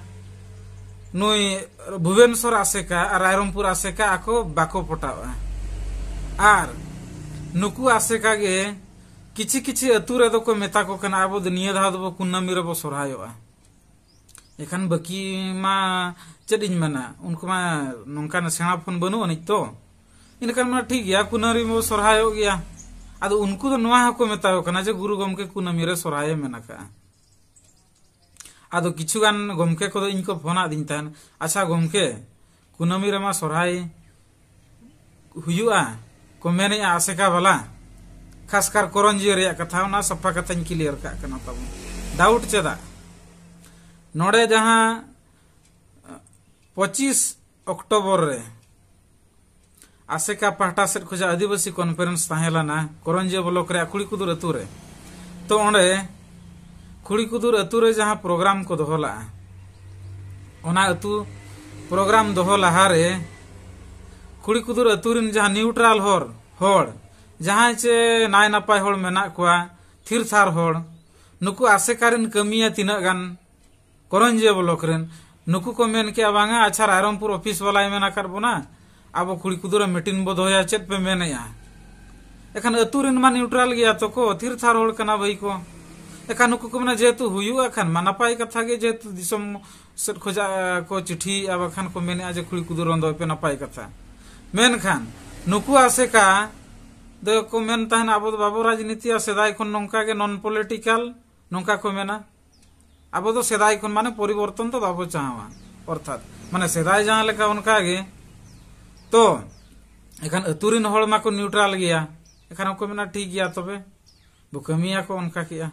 ᱱᱩᱭ ᱵᱷᱩᱵᱮᱱᱥᱚᱨ ᱟᱥᱮᱠᱟ ᱟᱨ ᱨᱟᱭᱨᱚᱝᱯᱩᱨ ᱟᱥᱮᱠᱟ ᱟᱠᱚ ᱵᱟᱠᱚ ᱯᱚᱴᱟᱜᱼᱟ᱾ ᱟᱨ ᱱᱩᱠᱩ ᱟᱥᱮᱠᱟ ᱜᱮ ᱠᱤᱪᱷᱤ ᱠᱤᱪᱷᱤ ᱟᱹᱛᱩ ᱨᱮᱫᱚ ᱠᱚ ᱢᱮᱛᱟ ᱠᱚ ᱠᱟᱱᱟ, "ᱟᱵᱚ ᱫᱚ ᱱᱤᱭᱟᱹ ᱫᱷᱟᱣ ᱫᱚᱵᱚ ᱠᱩᱱᱟᱹᱢᱤ ᱨᱮᱵᱚ ᱥᱚᱨᱦᱟᱭᱚᱜᱼᱟ᱾" ᱮᱠᱷᱟᱱ ᱵᱟᱹᱠᱤ ᱢᱟ ᱪᱮᱫ ᱤᱧ ᱢᱮᱱᱟ, ᱩᱱᱠᱩ ᱢᱟ ᱱᱚᱝᱠᱟᱱ ᱥᱮᱬᱟ ᱯᱷᱳᱱ ᱵᱟᱹᱱᱩᱜ ᱟᱹᱱᱤᱡ ᱛᱚ᱾ ᱤᱱᱟᱹᱠᱷᱟᱱ ᱢᱟ ᱴᱷᱤᱠ ᱜᱮᱭᱟ, ᱠᱩᱱᱟᱹᱢᱤ ᱵᱚ ᱥᱚᱨᱦᱟᱭᱚᱜ ᱜᱮᱭᱟ᱾ ᱟᱫᱚ ᱩᱱᱠᱩ ᱫᱚ ᱱᱚᱣᱟ ᱦᱚᱸᱠᱚ ᱢᱮᱛᱟᱣ ᱠᱟᱱᱟ ᱡᱮ ᱜᱩᱨᱩ ᱜᱚᱢᱠᱮ ᱠᱩᱱᱟᱹᱢᱤ ᱨᱮ ᱥᱚᱨᱦᱟᱭᱮ ᱢᱮᱱ ᱟᱠᱟᱫᱼᱟ᱾ ᱟᱫᱚ ᱠᱤᱪᱷᱩ ᱜᱟᱱ ᱜᱚᱢᱠᱮ ᱠᱚᱫᱚ ᱤᱧ ᱠᱚ ᱯᱷᱳᱱ ᱟᱫᱤᱧ ᱛᱟᱦᱮᱱ, "ᱟᱪᱪᱷᱟ ᱜᱚᱢᱠᱮ, ᱠᱩᱱᱟᱹᱢᱤ ᱨᱮᱢᱟ ᱥᱚᱨᱦᱟᱭ ᱦᱩᱭᱩᱜᱼᱟ ᱠᱚ ᱢᱮᱱᱮᱜᱼᱟ ᱟᱥᱮᱠᱟ ᱵᱟᱞᱟ, ᱠᱷᱟᱥᱠᱟᱨ ᱠᱚᱨᱚᱧᱡᱤᱭᱟᱹ ᱨᱮᱭᱟᱜ ᱠᱟᱛᱷᱟ, ᱚᱱᱟ ᱥᱟᱯᱷᱟ ᱠᱟᱛᱷᱟᱧ ᱠᱞᱤᱭᱟᱨ ᱠᱟᱜ ᱠᱟᱱᱟ ᱛᱟᱵᱚᱱ᱾ ᱰᱟᱣᱩᱴ ᱪᱮᱫᱟᱜ? ᱱᱚᱰᱮ ᱡᱟᱦᱟᱸ ᱯᱚᱸᱪᱤᱥ ᱚᱠᱴᱳᱵᱚᱨ ᱨᱮ ᱟᱥᱮᱠᱟ ᱯᱟᱦᱴᱟ ᱥᱮᱫ ᱠᱷᱚᱱᱟᱜ ᱟᱹᱫᱤᱵᱟᱹᱥᱤ ᱠᱚᱱᱯᱷᱟᱨᱮᱱᱥ ᱛᱟᱦᱮᱸ ᱞᱮᱱᱟ ᱠᱚᱨᱚᱧᱡᱤᱭᱟᱹ ᱵᱞᱚᱠ ᱨᱮᱭᱟᱜ ᱠᱷᱩᱲᱤᱠᱩᱫᱩᱨ ᱟᱹᱛᱩ ᱨᱮ᱾ ᱛᱚ ᱚᱸᱰᱮ ᱠᱷᱩᱲᱤᱠᱩᱫᱩᱨ ᱟᱹᱛᱩ ᱨᱮ ᱡᱟᱦᱟᱸ ᱯᱨᱳᱜᱨᱟᱢ ᱠᱚ ᱫᱚᱦᱚ ᱞᱟᱜᱼᱟ, ᱚᱱᱟ ᱟᱹᱛᱩ ᱯᱨᱳᱜᱨᱟᱢ ᱫᱚᱦᱚ ᱞᱟᱦᱟᱨᱮ ᱠᱷᱩᱲᱤᱠᱩᱫᱩᱨ ᱟᱹᱛᱩ ᱨᱮᱱ ᱡᱟᱦᱟᱸ ᱱᱤᱭᱩᱴᱨᱟᱞ ᱦᱚᱨ ᱦᱚᱲ, ᱡᱟᱦᱟᱸᱭ ᱪᱮ ᱱᱟᱭ ᱱᱟᱯᱟᱭ ᱦᱚᱲ ᱢᱮᱱᱟᱜ ᱠᱚᱣᱟ, ᱛᱷᱤᱨ ᱛᱷᱟᱨ ᱦᱚᱲ, ᱱᱩᱠᱩ ᱟᱥᱮᱠᱟ ᱨᱮᱱ ᱠᱟᱹᱢᱤᱭᱟᱹ ᱛᱤᱱᱟᱹᱜ ᱜᱟᱱ ᱠᱚᱨᱚᱧᱡᱤᱭᱟᱹ ᱵᱞᱚᱠ ᱨᱮᱱ, ᱱᱩᱠᱩ ᱠᱚ ᱢᱮᱱ ᱠᱮᱜᱼᱟ, "ᱵᱟᱝᱟ, ᱟᱪᱪᱷᱟ, ᱨᱟᱭᱨᱚᱝᱯᱩᱨ ᱚᱯᱷᱤᱥ ᱵᱟᱞᱟᱭ ᱢᱮᱱ ᱟᱠᱟᱫ ᱵᱚᱱᱟ, ᱟᱵᱚ ᱠᱷᱩᱲᱤᱠᱩᱫᱩᱨ ᱨᱮ ᱢᱤᱴᱤᱝ ᱵᱚ ᱫᱚᱦᱚᱭᱟ, ᱪᱮᱫ ᱯᱮ ᱢᱮᱱᱮᱜᱼᱟ?" ᱮᱠᱷᱟᱱ ᱟᱹᱛᱩ ᱨᱮᱱ ᱢᱟ ᱱᱤᱭᱩᱴᱨᱟᱞ ᱜᱮᱭᱟ ᱛᱚ ᱠᱚ, ᱛᱷᱤᱨ ᱛᱷᱟᱨ ᱦᱚᱲ ᱠᱟᱱᱟ ᱵᱷᱟᱹᱭ ᱠᱚ᱾ ᱮᱠᱷᱟᱱ ᱱᱩᱠᱩ ᱠᱚ ᱢᱮᱱᱟ, "ᱡᱮᱦᱮᱛᱩ ᱦᱩᱭᱩᱜᱼᱟ ᱠᱷᱟᱱ ᱢᱟ ᱱᱟᱯᱟᱭ ᱠᱟᱛᱷᱟ ᱜᱮ, ᱡᱮᱦᱮᱛᱩ ᱫᱤᱥᱚᱢ ᱥᱮᱫ ᱠᱷᱚᱱᱟᱜ ᱠᱚ ᱪᱤᱴᱷᱤᱭᱮᱜᱼᱟ, ᱵᱟᱠᱷᱟᱱ ᱠᱚ ᱢᱮᱱᱮᱜᱼᱟ ᱡᱮ ᱠᱷᱩᱲᱤᱠᱩᱫᱩᱨ ᱨᱚᱸᱫᱚᱭ ᱯᱮ, ᱱᱟᱯᱟᱭ ᱠᱟᱛᱷᱟ᱾" ᱢᱮᱱᱠᱷᱟᱱ ᱱᱩᱠᱩ ᱟᱥᱮᱠᱟ ᱫᱚ ᱠᱚ ᱢᱮᱱ ᱛᱟᱦᱮᱱᱟ, "ᱟᱵᱚ ᱫᱚ ᱵᱟᱵᱚ ᱨᱟᱡᱽᱱᱤᱛᱤᱭᱟ, ᱥᱮᱫᱟᱭ ᱠᱷᱚᱱ ᱱᱚᱝᱠᱟ ᱜᱮ, ᱱᱚᱱ ᱯᱚᱞᱤᱴᱤᱠᱟᱞ", ᱱᱚᱝᱠᱟ ᱠᱚ ᱢᱮᱱᱟ᱾ ᱟᱵᱚ ᱫᱚ ᱥᱮᱫᱟᱭ ᱠᱷᱚᱱ ᱢᱟᱱᱮ ᱯᱚᱨᱤᱵᱚᱨᱛᱚᱱ ᱫᱚ ᱵᱟᱵᱚ ᱪᱟᱦᱟᱣᱟ, ᱚᱨᱛᱷᱟᱛ ᱢᱟᱱᱮ ᱥᱮᱫᱟᱭ ᱡᱟᱦᱟᱸ ᱞᱮᱠᱟ ᱚᱱᱠᱟ ᱜᱮ᱾ ᱛᱚ ᱮᱠᱷᱟᱱ ᱟᱹᱛᱩ ᱨᱮᱱ ᱦᱚᱲ ᱢᱟᱠᱚ ᱱᱤᱭᱩᱴᱨᱟᱞ ᱜᱮᱭᱟ, ᱮᱠᱷᱟᱱ ᱦᱚᱸᱠᱚ ᱢᱮᱱᱟ, "ᱴᱷᱤᱠ ᱜᱮᱭᱟ, ᱛᱚᱵᱮ ᱵᱚ ᱠᱟᱹᱢᱤᱭᱟᱠᱚ ᱚᱱᱠᱟ ᱠᱮᱜᱼᱟ᱾"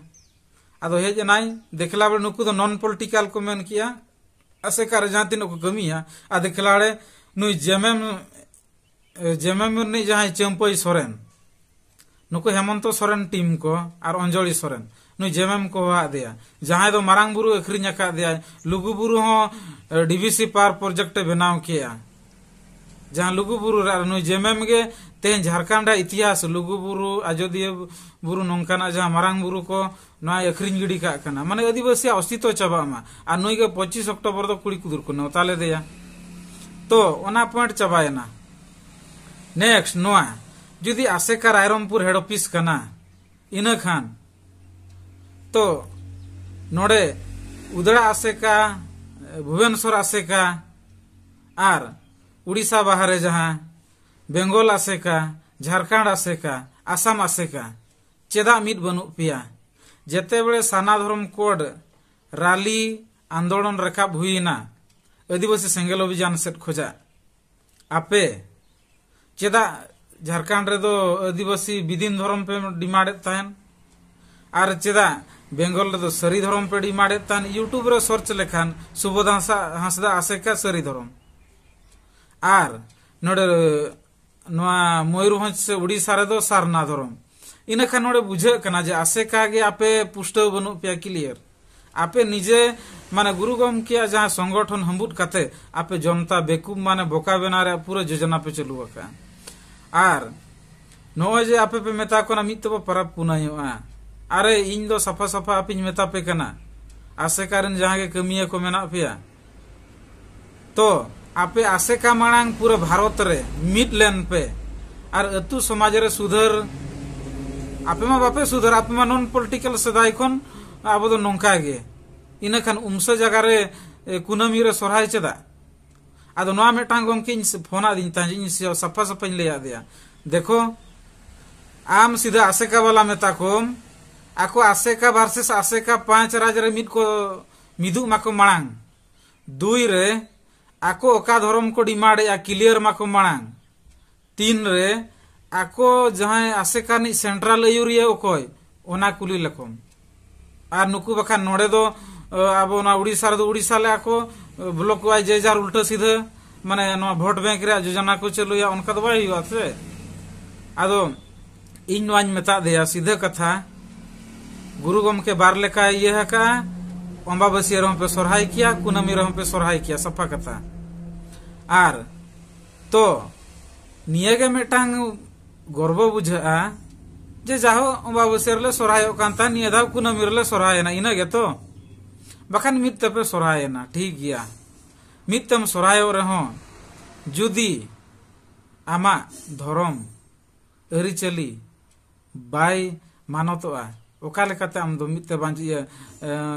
ᱟᱫᱚ ᱦᱮᱡ ᱮᱱᱟᱭ, ᱫᱮᱠᱷᱞᱟ ᱵᱚᱞᱮ ᱱᱩᱠᱩ ᱫᱚ ᱱᱚᱱ ᱯᱚᱞᱤᱴᱤᱠᱟᱞ ᱠᱚ ᱢᱮᱱ ᱠᱮᱜᱼᱟ, ᱟᱥᱮᱠᱟ ᱨᱮ ᱡᱟᱦᱟᱸ ᱛᱤᱱᱟᱹᱜ ᱠᱚ ᱠᱟᱹᱢᱤᱭᱟ, ᱟᱨ ᱫᱮᱠᱷᱞᱟ ᱨᱮ ᱱᱩᱭ ᱡᱮᱢᱮᱢ ᱡᱮᱢᱮᱢ ᱨᱤᱱᱤᱡ ᱡᱟᱦᱟᱸᱭ ᱪᱟᱹᱢᱯᱟᱹᱭ ᱥᱚᱨᱮᱱ, ᱱᱩᱠᱩ ᱦᱮᱢᱚᱱᱛᱚ ᱥᱚᱨᱮᱱ ᱴᱤᱢ ᱠᱚ ᱟᱨ ᱚᱧᱡᱚᱞᱤ ᱥᱚᱨᱮᱱ, ᱱᱩᱭ ᱡᱮᱢᱮᱢ ᱠᱚ ᱦᱚᱦᱚᱣᱟᱫᱮᱭᱟ, ᱡᱟᱦᱟᱸᱭ ᱫᱚ ᱢᱟᱨᱟᱝ ᱵᱩᱨᱩ ᱟᱹᱠᱷᱨᱤᱧ ᱟᱠᱟᱫ ᱫᱮᱭᱟᱭ, ᱞᱩᱜᱩ ᱵᱩᱨᱩ ᱦᱚᱸ, ᱮ, ᱰᱤ ᱵᱷᱤ ᱥᱤ ᱯᱟᱣᱟᱨ ᱯᱨᱚᱡᱮᱠᱴ ᱮ ᱵᱮᱱᱟᱣ ᱠᱮᱜᱼᱟ᱾ ᱡᱟᱦᱟᱸ ᱞᱩᱜᱩ ᱵᱩᱨᱩ ᱨᱮ, ᱟᱨ ᱱᱩᱭ ᱡᱮᱢᱮᱢ ᱜᱮ ᱛᱮᱦᱮᱧ ᱡᱷᱟᱲᱠᱷᱚᱸᱰ ᱨᱮᱭᱟᱜ ᱤᱛᱤᱦᱟᱥ, ᱞᱩᱜᱩ ᱵᱩᱨᱩ, ᱟᱡᱚᱫᱤᱭᱟᱹ ᱵᱩᱨᱩ, ᱱᱚᱝᱠᱟᱱᱟᱜ ᱡᱟᱦᱟᱸ ᱢᱟᱨᱟᱝ ᱵᱩᱨᱩ ᱠᱚ ᱱᱚᱣᱟᱭ ᱟᱹᱠᱷᱨᱤᱧ ᱜᱤᱰᱤ ᱠᱟᱜ ᱠᱟᱱᱟ, ᱢᱟᱱᱮ ᱟᱹᱫᱤᱵᱟᱹᱥᱤᱭᱟᱜ ᱚᱥᱛᱤᱛᱣᱚ ᱪᱟᱵᱟᱜ ᱢᱟ᱾ ᱟᱨ ᱱᱩᱭ ᱜᱮ ᱯᱚᱸᱪᱤᱥ ᱚᱠᱴᱳᱵᱚᱨ ᱫᱚ ᱠᱩᱲᱤ ᱠᱩᱫᱩᱨ ᱠᱚ ᱱᱮᱣᱛᱟ ᱞᱮᱫᱮᱭᱟ᱾ ᱛᱚ ᱚᱱᱟ ᱯᱚᱭᱮᱱᱴ ᱪᱟᱵᱟᱭᱮᱱᱟ᱾ ᱱᱮᱠᱥᱴ, ᱱᱚᱣᱟ ᱡᱩᱫᱤ ᱟᱥᱮᱠᱟ ᱨᱟᱭᱨᱚᱝᱯᱩᱨ ᱦᱮᱰ ᱚᱯᱷᱤᱥ ᱠᱟᱱᱟ, ᱤᱱᱟᱹ ᱠᱷᱟᱱ ᱛᱚ ᱱᱚᱰᱮ ᱩᱫᱽᱲᱟ ᱟᱥᱮᱠᱟ, ᱵᱷᱩᱵᱮᱱᱥᱚᱨ ᱟᱥᱮᱠᱟ ᱟᱨ ᱩᱲᱤᱥᱥᱟ ᱵᱟᱦᱟᱨᱮ ᱡᱟᱦᱟᱸ ᱵᱮᱝᱜᱚᱞ ᱟᱥᱮᱠᱟ, ᱡᱷᱟᱲᱠᱷᱚᱸᱰ ᱟᱥᱮᱠᱟ, ᱟᱥᱟᱢ ᱟᱥᱮᱠᱟ, ᱪᱮᱫᱟᱜ ᱢᱤᱫ ᱵᱟᱹᱱᱩᱜ ᱯᱮᱭᱟ? ᱡᱮᱛᱮ ᱵᱮᱲᱮ ᱥᱟᱨᱱᱟ ᱫᱷᱚᱨᱚᱢ ᱠᱳᱰ ᱨᱟᱞᱤ ᱟᱱᱫᱳᱞᱚᱱ ᱨᱟᱠᱟᱵ ᱦᱩᱭᱮᱱᱟ ᱟᱹᱫᱤᱵᱟᱹᱥᱤ ᱥᱮᱸᱜᱮᱞ ᱚᱵᱷᱤᱡᱟᱱ ᱥᱮᱫ ᱠᱷᱚᱡᱟᱜ, ᱟᱯᱮ ᱪᱮᱫᱟᱜ ᱡᱷᱟᱲᱠᱷᱚᱸᱰ ᱨᱮᱫᱚ ᱟᱹᱫᱤᱵᱟᱹᱥᱤ ᱵᱤᱫᱤᱱ ᱫᱷᱚᱨᱚᱢ ᱯᱮ ᱰᱤᱢᱟᱱᱰᱮᱫ ᱛᱟᱦᱮᱱ? ᱟᱨ ᱪᱮᱫᱟᱜ ᱵᱮᱝᱜᱚᱞ ᱨᱮᱫᱚ ᱥᱟᱹᱨᱤ ᱫᱷᱚᱨᱚᱢ ᱯᱮ ᱰᱤᱢᱟᱱᱰᱮᱫ ᱛᱟᱦᱮᱱ? YouTube ᱨᱮ ᱥᱟᱨᱪ ᱞᱮᱠᱷᱟᱱ ᱥᱩᱵᱳᱫᱷ ᱦᱟᱸᱥᱫᱟ, ᱦᱟᱸᱥᱫᱟ ᱟᱥᱮᱠᱟ ᱥᱟᱹᱨᱤ ᱫᱷᱚᱨᱚᱢ᱾ ᱟᱨ ᱱᱚᱰᱮ ᱱᱚᱣᱟ ᱢᱚᱭᱩᱨᱵᱷᱚᱸᱡᱽ ᱥᱮ ᱩᱲᱤᱥᱥᱟ ᱨᱮᱫᱚ ᱥᱟᱨᱱᱟ ᱫᱷᱚᱨᱚᱢ᱾ ᱤᱱᱟᱹᱠᱷᱟᱱ ᱱᱚᱰᱮ ᱵᱩᱡᱷᱟᱹᱜ ᱠᱟᱱᱟ ᱡᱮ ᱟᱥᱮᱠᱟ ᱜᱮ ᱟᱯᱮ ᱯᱩᱥᱴᱟᱹᱣ ᱵᱟᱹᱱᱩᱜ ᱯᱮᱭᱟ, ᱠᱞᱤᱭᱟᱨ᱾ ᱟᱯᱮ ᱱᱤᱡᱮ ᱢᱟᱱᱮ ᱜᱩᱨᱩ ᱜᱚᱢᱠᱮᱭᱟᱜ ᱡᱟᱦᱟᱸ ᱥᱚᱝᱜᱚᱴᱷᱚᱱ ᱦᱟᱹᱢᱵᱩᱫ ᱠᱟᱛᱮ ᱟᱯᱮ ᱡᱚᱱᱛᱟ ᱵᱮᱠᱩᱵ ᱢᱟᱱᱮ ᱵᱚᱠᱟ ᱵᱮᱱᱟᱣ ᱨᱮᱭᱟᱜ ᱯᱩᱨᱟᱹ ᱡᱳᱡᱚᱱᱟ ᱯᱮ ᱪᱟᱹᱞᱩ ᱟᱠᱟᱫᱼᱟ᱾ ᱟᱨ ᱱᱚᱜᱼᱚᱭ ᱡᱮ ᱟᱯᱮ ᱯᱮ ᱢᱮᱛᱟ ᱠᱚ ᱠᱟᱱᱟ ᱢᱤᱫ ᱛᱮᱵᱚ ᱯᱟᱨᱟᱵᱽ ᱯᱩᱱᱟᱹᱭᱚᱜᱼᱟ, ᱟᱨᱮ ᱤᱧ ᱫᱚ ᱥᱟᱯᱷᱟ ᱥᱟᱯᱷᱟ ᱟᱯᱮᱧ ᱢᱮᱛᱟ ᱯᱮ ᱠᱟᱱᱟ, ᱟᱥᱮᱠᱟ ᱨᱮᱱ ᱡᱟᱦᱟᱸ ᱜᱮ ᱠᱟᱹᱢᱤᱭᱟᱹ ᱠᱚ ᱢᱮᱱᱟᱜ ᱯᱮᱭᱟ, ᱛᱚ ᱟᱯᱮ ᱟᱥᱮᱠᱟ ᱢᱟᱲᱟᱝ ᱯᱩᱨᱟᱹ ᱵᱷᱟᱨᱚᱛ ᱨᱮ ᱢᱤᱫ ᱞᱮᱱ ᱯᱮ ᱟᱨ ᱟᱹᱛᱩ ᱥᱚᱢᱟᱡᱽ ᱨᱮ ᱥᱩᱫᱷᱟᱹᱨ᱾ ᱟᱯᱮ ᱢᱟ ᱵᱟᱯᱮ ᱥᱩᱫᱷᱟᱹᱨ, ᱟᱯᱮ ᱢᱟ ᱱᱚᱱ ᱯᱚᱞᱤᱴᱤᱠᱟᱞ ᱥᱮᱫᱟᱭ ᱠᱷᱚᱱ ᱟᱵᱚ ᱫᱚ ᱱᱚᱝᱠᱟ ᱜᱮ᱾ ᱤᱱᱟᱹ ᱠᱷᱟᱱ ᱩᱢᱥᱟᱹ ᱡᱟᱭᱜᱟ ᱨᱮ, ᱮ, ᱠᱩᱱᱟᱹᱢᱤ ᱨᱮ ᱥᱚᱨᱦᱟᱭ ᱪᱮᱫᱟᱜ? ᱟᱫᱚ ᱱᱚᱣᱟ ᱢᱤᱫᱴᱟᱝ ᱜᱚᱢᱠᱮᱧ ᱯᱷᱳᱱ ᱟᱫᱤᱧ ᱛᱟᱦᱮᱸᱫ, ᱤᱧ ᱥᱤ-, ᱥᱟᱯᱷᱟ ᱥᱟᱯᱷᱟᱧ ᱞᱟᱹᱭ ᱟᱫᱮᱭᱟ, ᱫᱮᱠᱷᱚ, ᱟᱢ ᱥᱤᱫᱷᱟᱹ ᱟᱥᱮᱠᱟ ᱵᱟᱞᱟ ᱢᱮᱛᱟ ᱠᱚᱢ, ᱟᱠᱚ ᱟᱥᱮᱠᱟ ᱵᱷᱟᱨᱥᱮᱥ ᱟᱥᱮᱠᱟ ᱯᱟᱸᱪ ᱨᱟᱡᱽ ᱨᱮ ᱢᱤᱫ ᱠᱚ ᱢᱤᱫᱩᱜ ᱢᱟᱠᱚ ᱢᱟᱲᱟᱝ᱾ ᱫᱩᱭ ᱨᱮ, ᱟᱠᱚ ᱚᱠᱟ ᱫᱷᱚᱨᱚᱢ ᱠᱚ ᱰᱤᱢᱟᱱᱰ ᱮᱫᱼᱟ, ᱠᱞᱤᱭᱟᱨ ᱢᱟᱠᱚ ᱢᱟᱲᱟᱝ᱾ ᱛᱤᱱ ᱨᱮ, ᱟᱠᱚ ᱡᱟᱦᱟᱸᱭ ᱟᱥᱮᱠᱟ ᱨᱤᱱᱤᱡ ᱥᱮᱱᱴᱨᱟᱞ ᱟᱹᱭᱩᱨᱤᱭᱟᱹ ᱚᱠᱚᱭ, ᱚᱱᱟ ᱠᱩᱞᱤ ᱞᱮᱠᱚᱢ᱾ ᱟᱨ ᱱᱩᱠᱩ ᱵᱟᱠᱷᱟᱱ ᱱᱚᱰᱮ ᱫᱚ, ᱮ, ᱟᱵᱚ ᱚᱱᱟ ᱩᱲᱤᱥᱥᱟ ᱨᱮᱫᱚ ᱩᱲᱤᱥᱥᱟ ᱞᱮ ᱟᱠᱚ, ᱮ, ᱵᱞᱚᱠ ᱣᱟᱭᱤᱡ ᱡᱮ ᱡᱟᱨ ᱩᱞᱴᱟᱹ ᱥᱤᱫᱷᱟᱹ, ᱢᱟᱱᱮ ᱱᱚᱣᱟ ᱵᱷᱳᱴ ᱵᱮᱝᱠ ᱨᱮᱭᱟᱜ ᱡᱳᱡᱚᱱᱟ ᱠᱚ ᱪᱟᱹᱞᱩᱭᱟ, ᱚᱱᱠᱟ ᱫᱚ ᱵᱟᱭ ᱦᱩᱭᱩᱜᱼᱟ ᱥᱮ᱾ ᱟᱫᱚ ᱤᱧ ᱱᱚᱣᱟᱧ ᱢᱮᱛᱟᱫ ᱫᱮᱭᱟ ᱥᱤᱫᱷᱟᱹ ᱠᱟᱛᱷᱟ, ᱜᱩᱨᱩ ᱜᱚᱢᱠᱮ ᱵᱟᱨ ᱞᱮᱠᱟᱭ ᱤᱭᱟᱹ ᱟᱠᱟᱫᱼᱟ, ᱚᱢᱵᱟᱵᱟᱹᱥᱤᱭᱟᱹ ᱨᱮᱦᱚᱸ ᱯᱮ ᱥᱚᱨᱦᱟᱭ ᱠᱮᱭᱟ, ᱠᱩᱱᱟᱹᱢᱤ ᱨᱮᱦᱚᱸ ᱯᱮ ᱥᱚᱨᱦᱟᱭ ᱠᱮᱭᱟ, ᱥᱟᱯᱷᱟ ᱠᱟᱛᱷᱟ᱾ ᱟᱨ ᱛᱚ ᱱᱤᱭᱟᱹ ᱜᱮ ᱢᱤᱫᱴᱟᱝ ᱜᱚᱨᱵᱚ ᱵᱩᱡᱷᱟᱹᱜᱼᱟ ᱡᱮ ᱡᱟᱦᱳ ᱚᱢᱵᱟᱵᱟᱹᱥᱭᱟᱹ ᱨᱮᱞᱮ ᱥᱚᱨᱦᱟᱭᱚᱜ ᱠᱟᱱ ᱛᱟᱦᱮᱸᱫ, ᱱᱤᱭᱟᱹ ᱫᱷᱟᱣ ᱠᱩᱱᱟᱹᱢᱤ ᱨᱮᱞᱮ ᱥᱚᱨᱦᱟᱭᱮᱱᱟ, ᱤᱱᱟᱹ ᱜᱮᱛᱚ᱾ ᱵᱟᱠᱷᱟᱱ ᱢᱤᱫ ᱛᱮᱯᱮ ᱥᱚᱨᱦᱟᱭᱮᱱᱟ, ᱴᱷᱤᱠ ᱜᱮᱭᱟ, ᱢᱤᱫ ᱛᱮᱢ ᱥᱚᱨᱦᱟᱭᱚᱜ ᱨᱮᱦᱚᱸ ᱡᱩᱫᱤ ᱟᱢᱟᱜ ᱫᱷᱚᱨᱚᱢ ᱟᱹᱨᱤᱪᱟᱹᱞᱤ ᱵᱟᱭ ᱢᱟᱱᱚᱛᱚᱜᱼᱟ, ᱚᱠᱟ ᱞᱮᱠᱟᱛᱮ ᱟᱢ ᱫᱚ ᱢᱤᱫ ᱛᱮ ᱵᱟᱧᱪ-, ᱤᱭᱟᱹ, ᱮ,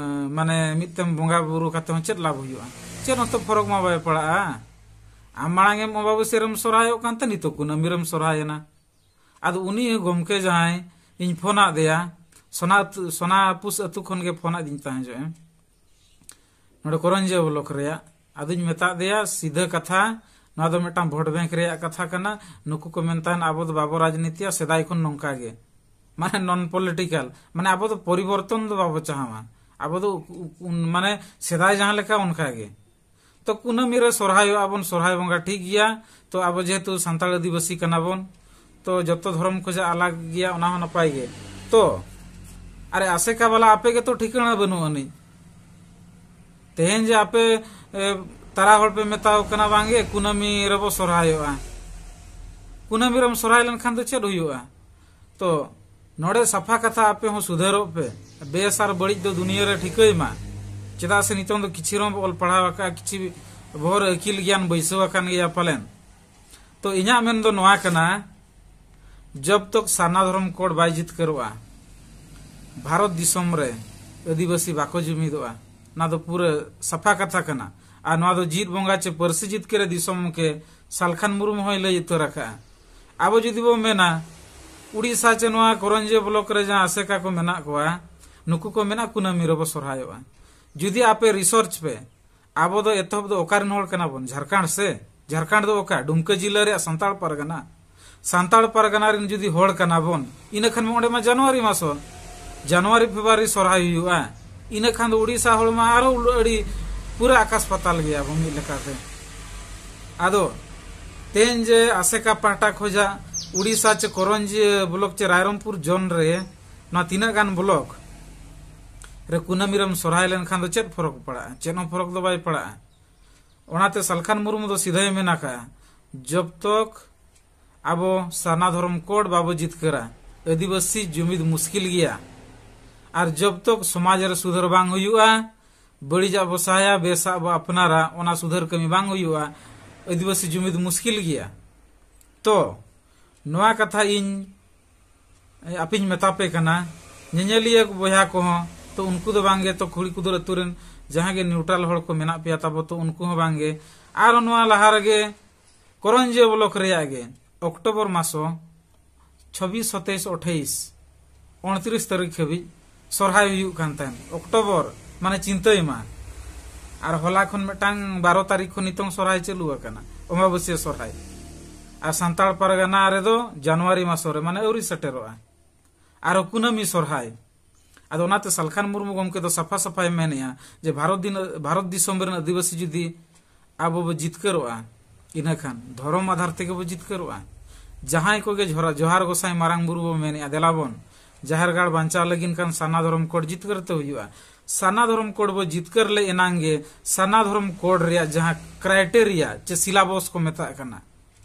ᱢᱟᱱᱮ ᱢᱤᱫ ᱛᱮᱢ ᱵᱚᱸᱜᱟ ᱵᱩᱨᱩ ᱠᱟᱛᱮ ᱦᱚᱸ ᱪᱮᱫ ᱞᱟᱵᱷ ᱦᱩᱭᱩᱜᱼᱟ? ᱪᱮᱫ ᱦᱚᱸᱛᱚ ᱯᱷᱚᱨᱚᱠ ᱢᱟ ᱵᱟᱭ ᱯᱟᱲᱟᱜᱼᱟ᱾ ᱟᱢ ᱢᱟᱲᱟᱝ ᱮᱢ ᱚᱢᱵᱟᱵᱟᱹᱥᱭᱟᱹ ᱨᱮᱢ ᱥᱚᱨᱦᱟᱭᱚᱜ ᱠᱟᱱ ᱛᱮ ᱱᱤᱛᱚᱜ ᱠᱩᱱᱟᱹᱢᱤ ᱨᱮᱢ ᱥᱚᱨᱦᱟᱭᱮᱱᱟ᱾ ᱟᱫᱚ ᱩᱱᱤ ᱜᱚᱢᱠᱮ ᱡᱟᱦᱟᱸᱭ ᱤᱧ ᱯᱷᱳᱱ ᱟᱫᱮᱭᱟ, ᱥᱚᱱᱟ ᱟᱹᱛᱩ, ᱥᱚᱱᱟ ᱯᱩᱥ ᱟᱹᱛᱩ ᱠᱷᱚᱱ ᱜᱮ ᱯᱷᱳᱱ ᱟᱫᱤᱧ ᱛᱟᱦᱮᱸ ᱡᱚᱜᱼᱮ, ᱱᱚᱰᱮ ᱠᱚᱨᱚᱧᱡᱤᱭᱟᱹ ᱵᱞᱚᱠ ᱨᱮᱭᱟᱜ᱾ ᱟᱫᱚᱧ ᱢᱮᱛᱟᱫ ᱫᱮᱭᱟ ᱥᱤᱫᱷᱟᱹ ᱠᱟᱛᱷᱟ, ᱱᱚᱣᱟ ᱫᱚ ᱢᱤᱫᱴᱟᱝ ᱵᱷᱳᱴ ᱵᱮᱝᱠ ᱨᱮᱭᱟᱜ ᱠᱟᱛᱷᱟ ᱠᱟᱱᱟ᱾ ᱱᱩᱠᱩ ᱠᱚ ᱢᱮᱱ ᱛᱟᱦᱮᱱ ᱟᱵᱚ ᱫᱚ ᱵᱟᱵᱚ ᱨᱟᱡᱽᱱᱤᱛᱤᱭᱟ, ᱥᱮᱫᱟᱭ ᱠᱷᱚᱱ ᱱᱚᱝᱠᱟ ᱜᱮ, ᱢᱟᱱᱮ ᱱᱚᱱ ᱯᱚᱞᱤᱴᱤᱠᱟᱞ, ᱢᱟᱱᱮ ᱟᱵᱚ ᱫᱚ ᱯᱚᱨᱤᱵᱚᱨᱛᱚᱱ ᱫᱚ ᱵᱟᱵᱚ ᱪᱟᱦᱟᱣᱟ᱾ ᱟᱵᱚ ᱫᱚ ᱩ-, ᱩ-, ᱢᱟᱱᱮ ᱥᱮᱫᱟᱭ ᱡᱟᱦᱟᱸ ᱞᱮᱠᱟ ᱚᱱᱠᱟ ᱜᱮ᱾ ᱛᱚ ᱠᱩᱱᱟᱹᱢᱤ ᱨᱮ ᱥᱚᱨᱦᱟᱭᱚᱜᱼᱟ ᱵᱚᱱ, ᱥᱚᱨᱦᱟᱭ ᱵᱚᱸᱜᱟ, ᱴᱷᱤᱠ ᱜᱮᱭᱟ᱾ ᱛᱚ ᱟᱵᱚ ᱡᱮᱦᱮᱛᱩ ᱥᱟᱱᱛᱟᱲ ᱟᱹᱫᱤᱵᱟᱹᱥᱤ ᱠᱟᱱᱟ ᱵᱚᱱ, ᱛᱚ ᱡᱚᱛᱚ ᱫᱷᱚᱨᱚᱢ ᱠᱷᱚᱡᱟᱜ ᱟᱞᱟᱜᱽ ᱜᱮᱭᱟ, ᱚᱱᱟ ᱦᱚᱸ ᱱᱟᱯᱟᱭ ᱜᱮ᱾ ᱛᱚ ᱟᱨᱮ ᱟᱥᱮᱠᱟ ᱵᱟᱞᱟ, ᱟᱯᱮ ᱜᱮᱛᱚ ᱴᱷᱤᱠᱟᱹᱬᱟ ᱵᱟᱹᱱᱩᱜ ᱟᱹᱱᱤᱡ᱾ ᱛᱮᱦᱮᱧ ᱡᱮ ᱟᱯᱮ, ᱮ, ᱛᱟᱨᱟ ᱦᱚᱲ ᱯᱮ ᱢᱮᱛᱟᱣ ᱠᱟᱱᱟ, ᱵᱟᱝᱜᱮ ᱠᱩᱱᱟᱹᱢᱤ ᱨᱮᱵᱚ ᱥᱚᱨᱦᱟᱭᱚᱜᱼᱟ, ᱠᱩᱱᱟᱹᱢᱤ ᱨᱮᱢ ᱥᱚᱨᱦᱟᱭ ᱞᱮᱱᱠᱷᱟᱱ ᱫᱚ ᱪᱮᱫ ᱦᱩᱭᱩᱜᱼᱟ? ᱛᱚ ᱱᱚᱰᱮ ᱥᱟᱯᱷᱟ ᱠᱟᱛᱷᱟ, ᱟᱯᱮ ᱦᱚᱸ ᱥᱩᱫᱷᱟᱹᱨᱚᱜ ᱯᱮ᱾ ᱵᱮᱥ ᱟᱨ ᱵᱟᱹᱲᱤᱡ ᱫᱚ ᱫᱩᱱᱤᱭᱟᱹ ᱨᱮ ᱴᱷᱤᱠᱟᱹᱭ ᱢᱟ, ᱪᱮᱫᱟᱜ ᱥᱮ ᱱᱤᱛᱚᱝ ᱫᱚ ᱠᱤᱪᱷᱤ ᱨᱮᱦᱚᱸ ᱚᱞ ᱯᱟᱲᱦᱟᱣ ᱟᱠᱟᱫᱼᱟ, ᱠᱤᱪᱷᱤ ᱵᱚᱦᱚᱜ ᱨᱮ ᱟᱹᱠᱤᱞ ᱜᱮᱭᱟᱱ ᱵᱟᱹᱭᱥᱟᱹᱣ ᱟᱠᱟᱱ ᱜᱮᱭᱟ ᱯᱟᱞᱮᱱ᱾ ᱛᱚ ᱤᱧᱟᱹᱜ ᱢᱮᱱ ᱫᱚ ᱱᱚᱣᱟ ᱠᱟᱱᱟ, ᱡᱚᱵ ᱛᱚᱠ ᱥᱟᱨᱱᱟ ᱫᱷᱚᱨᱚᱢ ᱠᱳᱰ ᱵᱟᱭ ᱡᱤᱛᱠᱟᱹᱨᱚᱜᱼᱟ, ᱵᱷᱟᱨᱚᱛ ᱫᱤᱥᱚᱢ ᱨᱮ ᱟᱹᱫᱤᱵᱟᱹᱥᱤ ᱵᱟᱠᱚ ᱡᱩᱢᱤᱫᱚᱜᱼᱟ, ᱚᱱᱟ ᱫᱚ ᱯᱩᱨᱟᱹ ᱥᱟᱯᱷᱟ ᱠᱟᱛᱷᱟ ᱠᱟᱱᱟ᱾ ᱟᱨ ᱱᱚᱣᱟ ᱫᱚ ᱡᱤᱛ ᱵᱚᱸᱜᱟ ᱪᱮ ᱯᱟᱹᱨᱥᱤ ᱡᱤᱛᱠᱟᱹᱨ ᱨᱮ ᱫᱤᱥᱚᱢ ᱜᱚᱢᱠᱮ ᱥᱟᱞᱠᱷᱟᱱ ᱢᱩᱨᱢᱩ ᱦᱚᱸᱭ ᱞᱟᱹᱭ ᱩᱛᱟᱹᱨ ᱟᱠᱟᱫᱼᱟ᱾ ᱟᱵᱚ ᱡᱩᱫᱤ ᱵᱚ ᱢᱮᱱᱟ, ᱩᱲᱤᱥᱥᱟ ᱪᱮ ᱱᱚᱣᱟ ᱠᱚᱨᱚᱧᱡᱤᱭᱟᱹ ᱵᱞᱚᱠ ᱨᱮ ᱡᱟᱦᱟᱸ ᱟᱥᱮᱠᱟ ᱠᱚ ᱢᱮᱱᱟᱜ ᱠᱚᱣᱟ, ᱱᱩᱠᱩ ᱠᱚ ᱢᱮᱱᱟ ᱠᱩᱱᱟᱹᱢᱤ ᱨᱮᱵᱚ ᱥᱚᱨᱦᱟᱭᱚᱜᱼᱟ᱾ ᱡᱩᱫᱤ ᱟᱯᱮ ᱨᱤᱥᱟᱨᱪ ᱯᱮ, ᱟᱵᱚ ᱫᱚ ᱮᱛᱚᱦᱚᱵ ᱫᱚ ᱚᱠᱟ ᱨᱮᱱ ᱦᱚᱲ ᱠᱟᱱᱟ ᱵᱚᱱ? ᱡᱷᱟᱲᱠᱷᱚᱸᱰ ᱥᱮ? ᱡᱷᱟᱲᱠᱷᱚᱸᱰ ᱫᱚ ᱚᱠᱟ? ᱰᱩᱢᱠᱟᱹ ᱡᱤᱞᱟᱹ ᱨᱮᱭᱟᱜ ᱥᱟᱱᱛᱟᱲ ᱯᱟᱨᱜᱟᱱᱟ᱾ ᱥᱟᱱᱛᱟᱲ ᱯᱟᱨᱜᱟᱱᱟ ᱨᱮᱱ ᱡᱩᱫᱤ ᱦᱚᱲ ᱠᱟᱱᱟ ᱵᱚᱱ, ᱤᱱᱟᱹ ᱠᱷᱟᱱ ᱢᱟ ᱚᱸᱰᱮ ᱢᱟ ᱡᱟᱱᱩᱣᱟᱨᱤ ᱢᱟᱥ ᱦᱚᱸ, ᱡᱟᱱᱩᱣᱟᱨᱤ ᱯᱷᱮᱵᱽᱨᱩᱣᱟᱨᱤ ᱥᱚᱨᱦᱟᱭ ᱦᱩᱭᱩᱜᱼᱟ᱾ ᱤᱱᱟᱹ ᱠᱷᱟᱱ ᱫᱚ ᱩᱲᱤᱥᱥᱟ ᱦᱚᱲ ᱢᱟ ᱟᱨᱦᱚᱸ ᱩᱞ-, ᱟᱹᱰᱤ ᱯᱩᱨᱟᱹ ᱟᱠᱟᱥ ᱯᱟᱛᱟᱞ ᱜᱮᱭᱟ ᱵᱚᱱ ᱢᱤᱫ ᱞᱮᱠᱟᱛᱮ᱾ ᱟᱫᱚ ᱛᱮᱦᱮᱧ ᱡᱮ ᱟᱥᱮᱠᱟ ᱯᱟᱦᱴᱟ ᱠᱷᱚᱡᱟᱜ ᱩᱲᱤᱥᱥᱟ ᱪᱮ ᱠᱚᱨᱚᱧᱡᱤᱭᱟᱹ ᱵᱞᱚᱠ ᱪᱮ ᱨᱟᱭᱨᱚᱝᱯᱩᱨ ᱡᱳᱱ ᱨᱮ ᱱᱚᱣᱟ ᱛᱤᱱᱟᱹᱜ ᱜᱟᱱ ᱵᱞᱚᱠ ᱨᱮ ᱠᱩᱱᱟᱹᱢᱤ ᱨᱮᱢ ᱥᱚᱨᱦᱟᱭ ᱞᱮᱱᱠᱷᱟᱱ ᱫᱚ ᱪᱮᱫ ᱯᱷᱚᱨᱚᱠ ᱯᱟᱲᱟᱜᱼᱟ? ᱪᱮᱫ ᱦᱚᱸ ᱯᱷᱚᱨᱚᱠ ᱫᱚ ᱵᱟᱭ ᱯᱟᱲᱟᱜᱼᱟ᱾ ᱚᱱᱟᱛᱮ ᱥᱟᱞᱠᱷᱟᱱ ᱢᱩᱨᱢᱩ ᱫᱚ ᱥᱤᱫᱷᱟᱹᱭ ᱢᱮᱱ ᱟᱠᱟᱫᱼᱟ, ᱡᱚᱵ ᱛᱚᱠ ᱟᱵᱚ ᱥᱟᱨᱱᱟ ᱫᱷᱚᱨᱚᱢ ᱠᱳᱰ ᱵᱟᱵᱚ ᱡᱤᱛᱠᱟᱹᱨᱟ, ᱟᱹᱫᱤᱵᱟᱹᱥᱤ ᱡᱩᱢᱤᱫ ᱢᱩᱥᱠᱤᱞ ᱜᱮᱭᱟ᱾ ᱟᱨ ᱡᱚᱵ ᱛᱚᱠ ᱥᱚᱢᱟᱡᱽ ᱨᱮ ᱥᱩᱫᱷᱟᱹᱨ ᱵᱟᱝ ᱦᱩᱭᱩᱜᱼᱟ, ᱵᱟᱹᱲᱤᱡᱟᱜ ᱵᱚ ᱥᱟᱦᱟᱭᱟ, ᱵᱮᱥᱟᱜ ᱵᱚ ᱟᱯᱱᱟᱨᱟ, ᱚᱱᱟ ᱥᱩᱫᱷᱟᱹᱨ ᱠᱟᱹᱢᱤ ᱵᱟᱝ ᱦᱩᱭᱩᱜᱼᱟ, ᱟᱹᱫᱤᱵᱟᱹᱥᱤ ᱡᱩᱢᱤᱫ ᱢᱩᱥᱠᱤᱞ ᱜᱮᱭᱟ᱾ ᱛᱚ ᱱᱚᱣᱟ ᱠᱟᱛᱷᱟ ᱤᱧ ᱟᱯᱮᱧ ᱢᱮᱛᱟ ᱯᱮ ᱠᱟᱱᱟ, ᱧᱮᱧᱮᱞᱤᱭᱟᱹ ᱵᱚᱭᱦᱟ ᱠᱚᱦᱚᱸ, ᱛᱚ ᱩᱱᱠᱩ ᱫᱚ ᱵᱟᱝᱜᱮ, ᱛᱚ ᱠᱩᱲᱤ ᱠᱩᱫᱩᱨ ᱟᱹᱛᱩ ᱨᱮᱱ ᱡᱟᱦᱟᱸ ᱜᱮ ᱱᱤᱭᱩᱴᱨᱟᱞ ᱦᱚᱲ ᱠᱚ ᱢᱮᱱᱟᱜ ᱯᱮᱭᱟ ᱛᱟᱵᱚ, ᱛᱚ ᱩᱱᱠᱩ ᱦᱚᱸ ᱵᱟᱝᱜᱮ᱾ ᱟᱨ ᱱᱚᱣᱟ ᱞᱟᱦᱟ ᱨᱮᱜᱮ ᱠᱚᱨᱚᱧᱡᱤᱭᱟᱹ ᱵᱞᱚᱠ ᱨᱮᱭᱟᱜ ᱜᱮ ᱚᱠᱴᱳᱵᱚᱨ ᱢᱟᱥᱚ ᱪᱷᱚᱵᱵᱤᱥ, ᱥᱟᱛᱟᱭᱤᱥ, ᱟᱴᱷᱟᱭᱤᱥ, ᱩᱱᱛᱨᱤᱥ ᱛᱟᱹᱨᱤᱠᱷ ᱦᱟᱹᱵᱤᱡ ᱥᱚᱨᱦᱟᱭ ᱦᱩᱭᱩᱜ ᱠᱟᱱ ᱛᱟᱦᱮᱸᱱ᱾ ᱚᱠᱴᱳᱵᱚᱨ ᱢᱟᱱᱮ ᱪᱤᱱᱛᱟᱹᱭ ᱢᱟ᱾ ᱟᱨ ᱦᱚᱞᱟ ᱠᱷᱚᱱ ᱢᱤᱫᱴᱟᱝ ᱵᱟᱨᱚ ᱛᱟᱹᱨᱤᱠᱷ ᱠᱷᱚᱱ ᱱᱤᱛᱚᱝ ᱥᱚᱨᱦᱟᱭ ᱪᱟᱹᱞᱩ ᱟᱠᱟᱱᱟ, ᱚᱢᱟᱵᱟᱹᱥᱭᱟᱹ ᱥᱚᱨᱦᱟᱭ᱾ ᱟᱨ ᱥᱟᱱᱛᱟᱲ ᱯᱟᱨᱜᱟᱱᱟ ᱨᱮᱫᱚ ᱡᱟᱱᱩᱣᱟᱨᱤ ᱢᱟᱥᱚ ᱨᱮ, ᱢᱟᱱᱮ ᱟᱹᱣᱨᱤ ᱥᱮᱴᱮᱨᱚᱜᱼᱟ᱾ ᱟᱨᱚ ᱠᱩᱱᱟᱹᱢᱤ ᱥᱚᱨᱦᱟᱭ᱾ ᱟᱫᱚ ᱚᱱᱟᱛᱮ ᱥᱟᱞᱠᱷᱟᱱ ᱢᱩᱨᱢᱩ ᱜᱚᱢᱠᱮ ᱫᱚ ᱥᱟᱯᱷᱟ ᱥᱟᱯᱷᱟᱭ ᱢᱮᱱᱮᱜᱼᱟ ᱡᱮ ᱵᱷᱟᱨᱚᱛ ᱫᱤᱱ, ᱵᱷᱟᱨᱚᱛ ᱫᱤᱥᱚᱢ ᱨᱮᱱ ᱟᱹᱫᱤᱵᱟᱹᱥᱤ ᱡᱩᱫᱤ ᱟᱵᱚ ᱵᱚ ᱡᱤᱛᱠᱟᱹᱨᱚᱜᱼᱟ, ᱤᱱᱟᱹ ᱠᱷᱟᱱ ᱫᱷᱚᱨᱚᱢ ᱟᱫᱷᱟᱨ ᱛᱮᱜᱮ ᱵᱚ ᱡᱤᱛᱠᱟᱹᱨᱚᱜᱼᱟ᱾ ᱡᱟᱦᱟᱸᱭ ᱠᱚᱜᱮ ᱡᱚᱦᱟᱨ, ᱡᱚᱦᱟᱨ ᱜᱚᱸᱥᱟᱭ ᱢᱟᱨᱟᱝ ᱵᱩᱨᱩ ᱵᱚ ᱢᱮᱱᱮᱜᱼᱟ, ᱫᱮᱞᱟ ᱵᱚᱱ ᱡᱟᱦᱮᱨ ᱜᱟᱲ ᱵᱟᱧᱪᱟᱣ ᱞᱟᱹᱜᱤᱫ ᱠᱷᱟᱱ ᱥᱟᱨᱱᱟ ᱫᱷᱚᱨᱚᱢ ᱠᱳᱰ ᱡᱤᱛᱠᱟᱹᱨ ᱛᱮ ᱦᱩᱭᱩᱜᱼᱟ᱾ ᱥᱟᱨᱱᱟ ᱫᱷᱚᱨᱚᱢ ᱠᱳᱰ ᱵᱚ ᱡᱤᱛᱠᱟᱹᱨ ᱞᱮ ᱮᱱᱟᱝ ᱜᱮ ᱥᱟᱨᱱᱟ ᱫᱷᱚᱨᱚᱢ ᱠᱳᱰ ᱨᱮᱭᱟᱜ ᱡᱟᱦᱟᱸ ᱠᱨᱟᱭᱴᱮᱨᱤᱭᱟ ᱪᱮ ᱥᱤᱞᱟᱵᱚᱥ ᱠᱚ ᱢᱮᱛᱟᱜ ᱠᱟᱱᱟ,